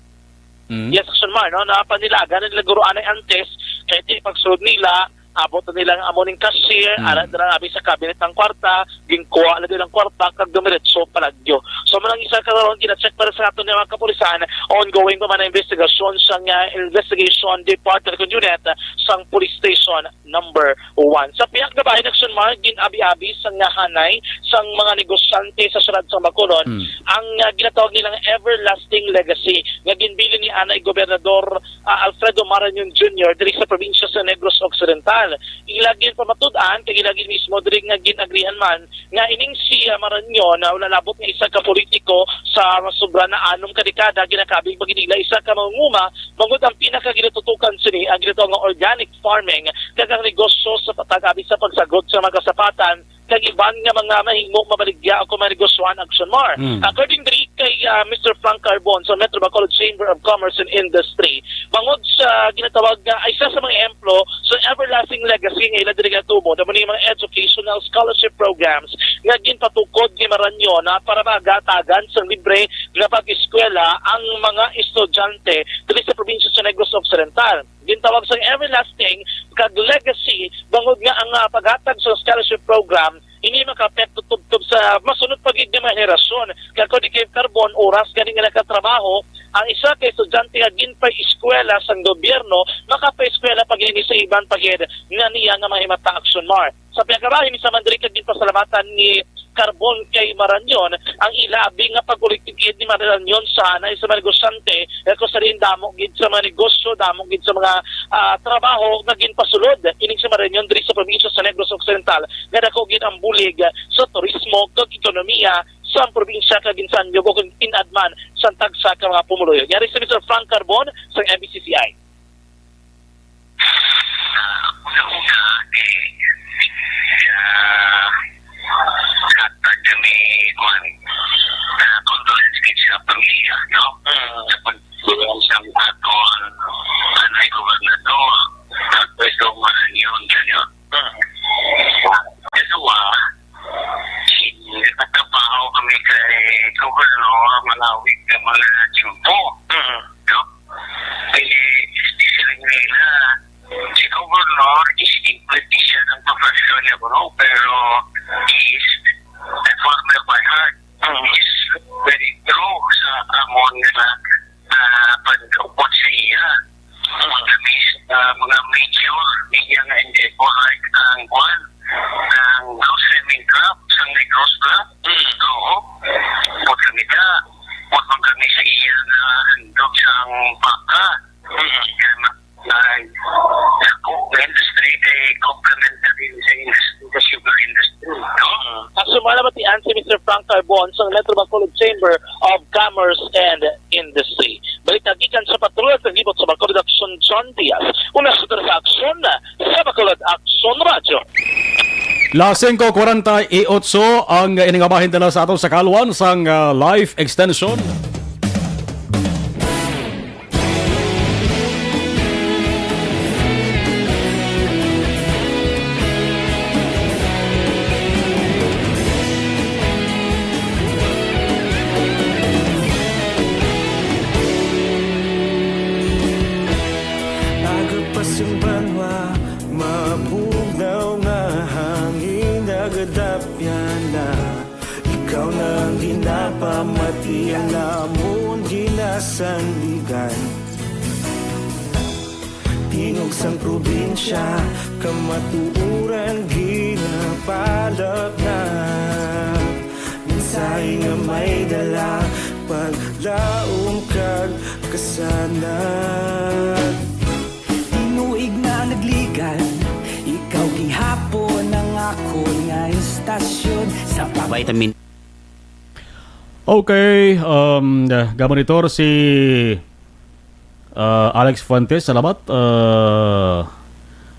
Mm. Yes, Action Mar, no? Napanilagan na nila guro anay antes, kay ti pagsulod nila, abot na nila ang amo ning cashier, Mm. ara dira abi sa cabinet ang kwarta, ginkuha na din ang kwarta, kag dumiretso palagyo. So, mo lang isa ka ron, gina-check para sa aton nga mga kapulisan, ongoing pa man ang investigasyon sa nga investigation department kung unit sang police station number one. Sa pihak nga bahin, Action Mar, gin-abi-abi sang nga hanay sang mga negosyante sa siyudad sa Bacolod Hmm. ang, ah, ginatawag nilang Everlasting Legacy nga ginbilin ni anay Gobernador, ah, Alfredo Marañon Junior diri sa probinsya sa Negros Occidental. Ila ginpamatud-an kag ila gid mismo diri nga gin-agrihan man nga ining si, ah, Marañon, ah, wala labot nga isa ka politiko sa sobra na anom ka dekada, ginakabig pa gid nila isa ka mangunguma, bangod ang pinakaginatutukan sini ang ginatawag nga organic farming kag ang negosyo sa patag abi sa pagsagod sa mga kasapatan kag iban nga mga mahimo mabaligya o kung manegosyohan, Action Mar. Mm. According diri kay, ah, Mister Frank Carbon sa Metro Bacolod Chamber of Commerce and Industry, bangod sa ginatawag nga isa sa mga ehemplo sa Everlasting Legacy nga ila diri ginatubo, amo ni mga educational scholarship programs nga ginpatukod ni Marañon na para magatagan sa libre nga pag-eskwela ang mga estudyante diri sa probinsya sa Negros Occidental. Gintawag sang Everlasting kag Legacy bangod nga ang, ah, paghatag sa scholarship program ini makaapekto tubtob sa masunod pa gid nga mga henerasyon. Kag kung di kay Carbon, oras gani nga nakatrabaho ang isa ka estudyante nga ginpa-eskwela sang gobyerno, makapa-eskwela pa gid ini sa iban pa gid nga niya nga mahimata, Action Mar. Sa pagkabahin, isa man diri kag ginpasalamatan ni Carbon kay Marañon ang ilabi nga pag-ulikid ni Marañon sa anay sa mga negosyante, eh, kung sa diin damo gid sa mga negosyo, damo gid sa mga, ah, trabaho nga ginpasulod ining si Marañon diri sa probinsya sa Negros Occidental, nga dako gid ang bulig sa turismo kag ekonomiya sa probinsya, kag ginsanyo ko kung inadman sa tagsa ka mga pumuluyo. Yari si Mister Frank Carbon sa M B C C I. Ah, una-una, eh, ah, hatag kami, kuwan, ah, condolence gid sa pamilya, no? Mm. Sa pagbuwang sa ato, ang anay gobernador, at pwede mo rin yun, ganyan. Mm. Ikaduha, nagtrabaho kami kay Governor Malawig nga mga tiyempo. Mm. No? Eh, siling nila, si Governor is a politician ang profession niya, bro, pero he is a farmer by heart. Mm. He is very true sa amon nga, ah, pag-upod sa iya. Mm. Kami sa mga major media nga endeavor, like ang kwan, ang Blue Swimming Club, sa Negros Club. Mm. Oo. Upod kami ka, upod man kami sa iya nga handog sang baka. Mm. Kaya ma-, ay, ako, industry, kay complementary sa industry, sa sugar industry, no? Mm. Asuman naman si Mister Frank Carbon sa Metro Bacolod Chamber of Commerce and Industry. Balita gikan sa Patrol, sa libot sa Bacolod Aksyon, John Diaz. Una sa sa Aksyon, sa Bacolod Aksyon Radyo. Las singko kwarenta y ocho ang ining bahin dala sa ato sa kaluan sang, ah, live extension. Aga pa sang banwa, mabugnaw nga hangin nagadapyan na. Ikaw na ang ginapamati, ang amon ginasandigan. Tingog sang probinsya, kamatuoran ginapalapnap. Mensahe nga may dala, paglaom kag kasanag. Tinuig na nagligan, ikaw gihapon ang akon nga istasyon sa pag- Vitamin. Okay, um, gamonitor si, uh, Alex Fuentes, salamat. Uh,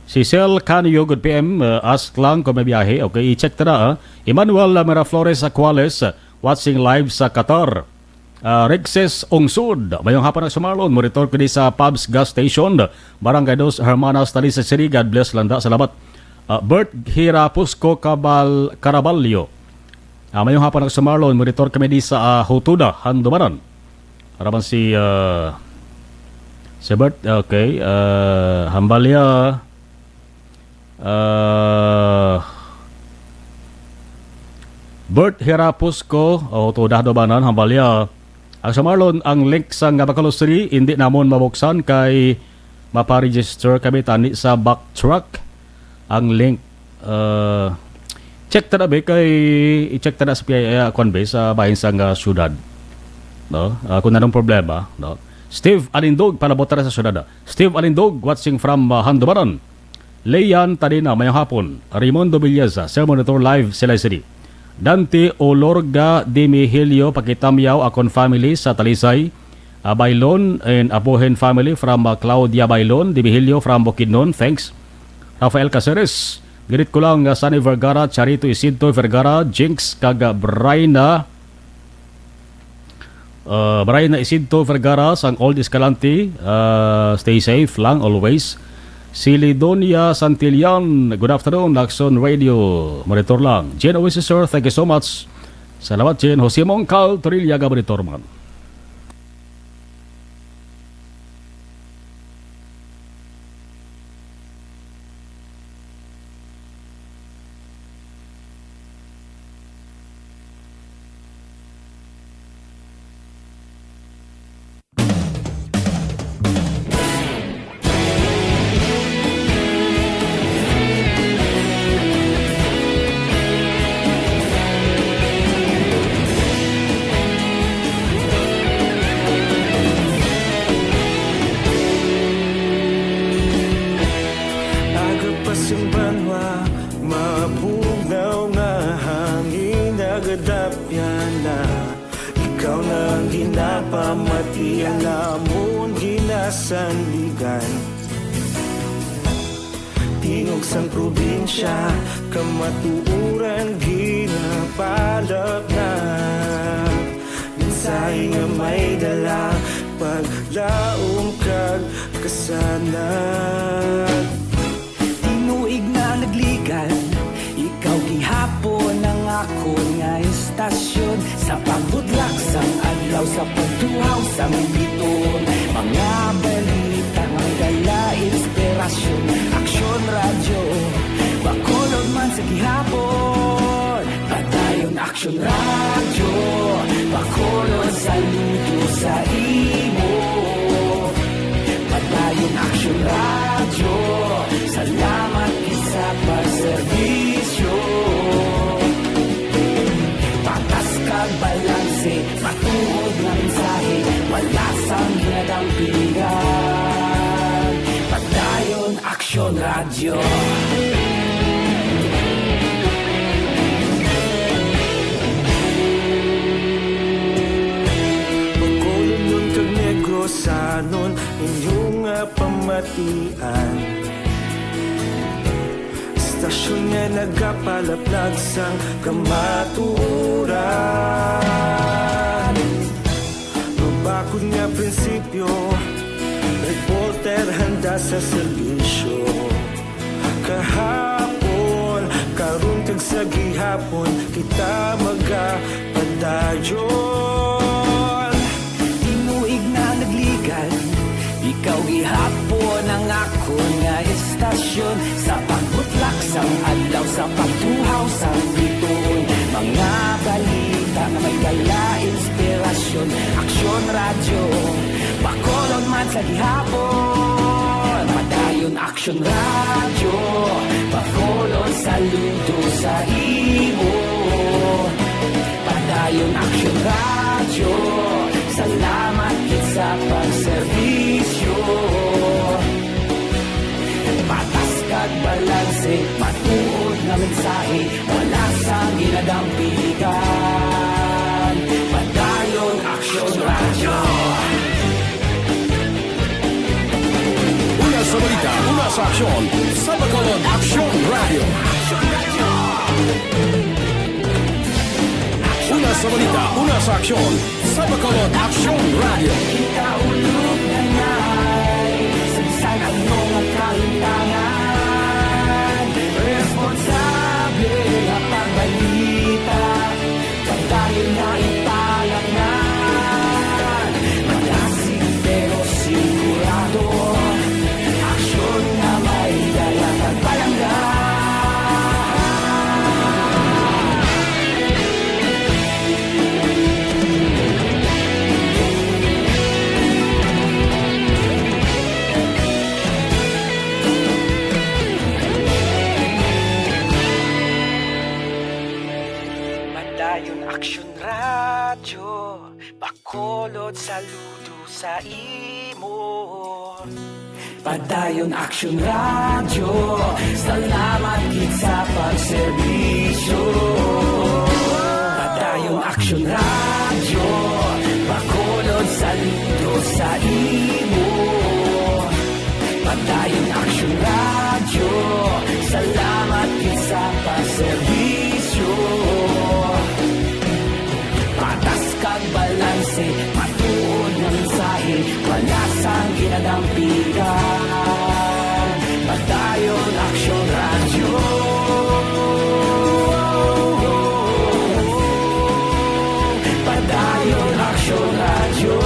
si Sel Canio, good P M, uh, ask lang kung may biyahe. Okay, i-check ta na, ah. Emmanuel, uh, Miraflores Aquales, uh, watching live sa Qatar. Uh, Rexes Ungsod, mayong hapon na sa Marlon, monitor ko di sa Pabs Gas Station, Barangay Dos Hermanas, Talisay City. God bless, landa. Salamat. Uh, Bert Hirapusco Cabal-, Caraballo, Ah, mayong hapon, Aksyon Marlon. Monitor kami di sa, ah, Hutuda, Handumanan. Para man si, ah, si Bert, okay, ah, Hambalya, ah, Bert Hirapos ko, oh, Hutuda, Handumanan, Hambalya. Aksyon Marlon, ang link sa nga Bacolod City, hindi namon mabuksan kay mapa-register kami tani sa backtrack ang link. Uh, check ta na, be, kay i-check ta na sa P I A, ah, kwan, be, sa bahin sang, ah, syudad. No? Ah, kung anong problema, no? Steve Alindog, palabot ta na sa syudad, ah. Steve Alindog, watching from, ah, Handumanan. Leian Tadina, mayong hapon. Raimundo Villeza, Cell Monitor Live, Silay City. Dante Olorga Dimihilio, pakitamyaw akon family sa Talisay, ah, Bailon, and Abuhin family from, ah, Claudia Bailon, Dimihilio from Bukidnon. Thanks. Rafael Caceres, greet ko lang, ah, Sunny Vergara, Charito Isidro Vergara, Jinx, kag, ah, Brina, Uh, Brian Isidro Vergara sang Old Escalante, uh, stay safe lang always. Si Lidonia Santillan, good afternoon, Aksyon Radio, monitor lang. Jen Oasis, sir, thank you so much. Salamat, Jen. Jose Mongcal Torilla, ga monitor man. Pamati ang amon ginasandigan. Tingog sang probinsya, kamatuoran ginapalapnap. Mensahe nga may dala, paglaom kag kasanag. Tinuig na nagligad, ikaw gihapon ang akon nga istasyon. Sa pagbudlak sang adlaw, sa pagtuhaw sang biton, mga balita nga may dala inspirasyon. Aksyon Radyo, Bacolod man sa gihapon. Padayon Aksyon Radyo, Bacolod, saludo sa imo. Padayon Aksyon Radyo, salamat gid sa pagserbisyo. Patas kag balanse, matuod nga mensahe, wala sang ginadampigan. Padayon Aksyon Radyo. Bacolodnon kag Negrosanon, inyo nga pamatian. Istasyon nga nagapalaplag sang kamatuoran. Mabakod nga prinsipyo, reporter handa sa serbisyo. Kahapon, karon kag sa gihapon, kita magapadayon. Tinuig na nagligad, ikaw gihapon ang akon nga istasyon. Sa pagbutlak sang adlaw, sa pagtuhaw sang bituon, mga balita nga may dala inspirasyon. Aksyon Radyo, Bacolod man sa gihapon. Padayon Aksyon Radyo, Bacolod, saludo sa imo. Padayon Aksyon Radyo, salamat gid sa pagserbisyo. Patas kag balanse, matuod nga mensahe, wala sang ginadampigan. Padayon Aksyon Radyo. Una sa balita, una sa aksyon, sa Bacolod Aksyon Radyo. Una sa balita, una sa aksyon, sa Bacolod Aksyon Radyo. Kita ulog na ngay, sa bisan ano nga kahimtangan, responsable nga pagbalita. Padayon na ipalangnan, malasig pero sigurado. Aksyon nga may dala kag palangga. Padayon Aksyon Radyo, Bacolod, saludo sa imo. Padayon Aksyon Radyo, salamat gid sa pagserbisyo. Padayon Aksyon Radyo, Bacolod, saludo sa imo. Padayon Aksyon Radyo, salamat gid sa pagserbisyo. Patas kag balanse, matuod nga mensahe, wala sang ginadampigan. Padayon Aksyon Radyo. Padayon Aksyon Radyo.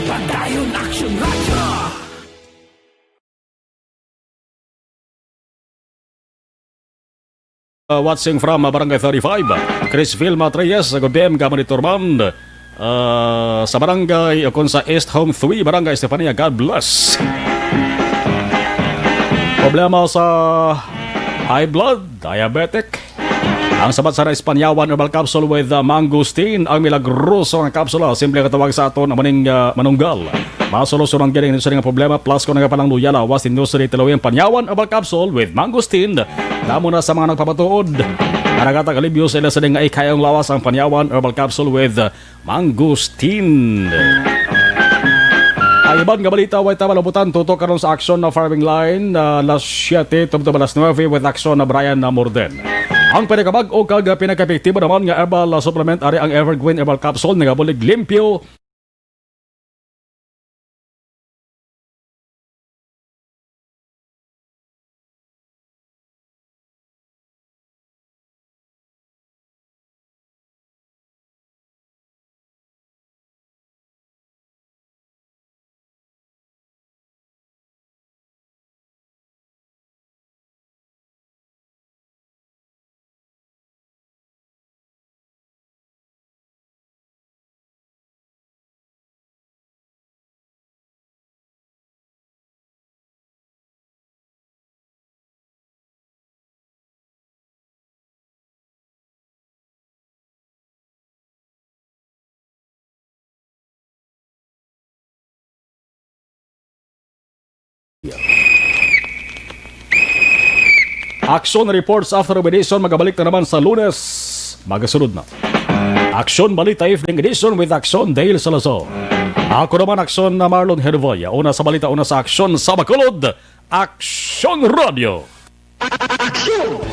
Padayon Aksyon Radyo. Uh, watching from, uh, Barangay thirty-five, Chris Vilma Treyes, uh, good P M ka monitor man. Uh, sa barangay, o kung sa East Home three, Barangay Estefania, God bless. Problema sa high blood, diabetic. Ang sabat sa Espanyawan herbal capsule with, uh, mangosteen, ang milagroso nga kapsula. Simple nga tawag sa aton, amo ning, uh, manunggal. Masolusyonan gid ang inyo sining problema, plus kung nagapanangluya lawas ninyo sa Italy ang panyawan herbal capsule with mangosteen. Damo na sa mga nagpamatuod. Para nga tagalibyo sa ila sining nga ikayong lawas ang Panyawan Herbal Capsule with, uh, Mangosteen. Ang iban nga balita, way ta malabutan, tutok karon sa Aksyon na Firing Line, uh, alas siyete tubtob alas nuebe with Aksyon na Brian na Morden. Ang pinakabag-o kag pinakaepektibo naman nga herbal, uh, supplement, ari ang Evergreen Herbal Capsule, nagabulig limpyo. Aksyon Reports After Meditation magabalik na naman sa Lunes. Magasunod na Aksyon Balita Evening Edition with Aksyon Dale Salazar. Ako naman, Aksyon na Marlon Herboy. Una sa balita, una sa aksyon sa Bacolod, Aksyon Radio. Aksyon!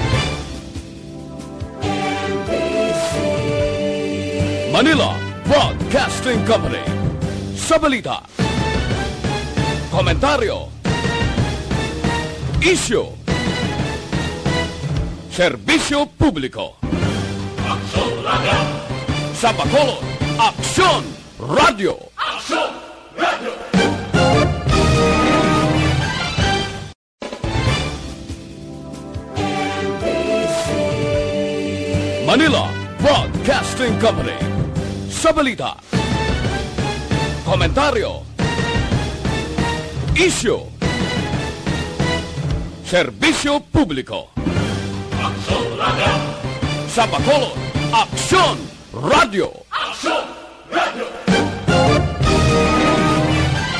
Manila Broadcasting Company. Sa balita, komentaryo, isyu, serbisyo publiko. Aksyon Radio. Sa Bacolod, Aksyon Radio. Aksyon Radio. Manila Broadcasting Company. Sa balita, komentaryo, isyu, serbisyo publiko. Aksyon Radio. Sa Bacolod, Aksyon Radio.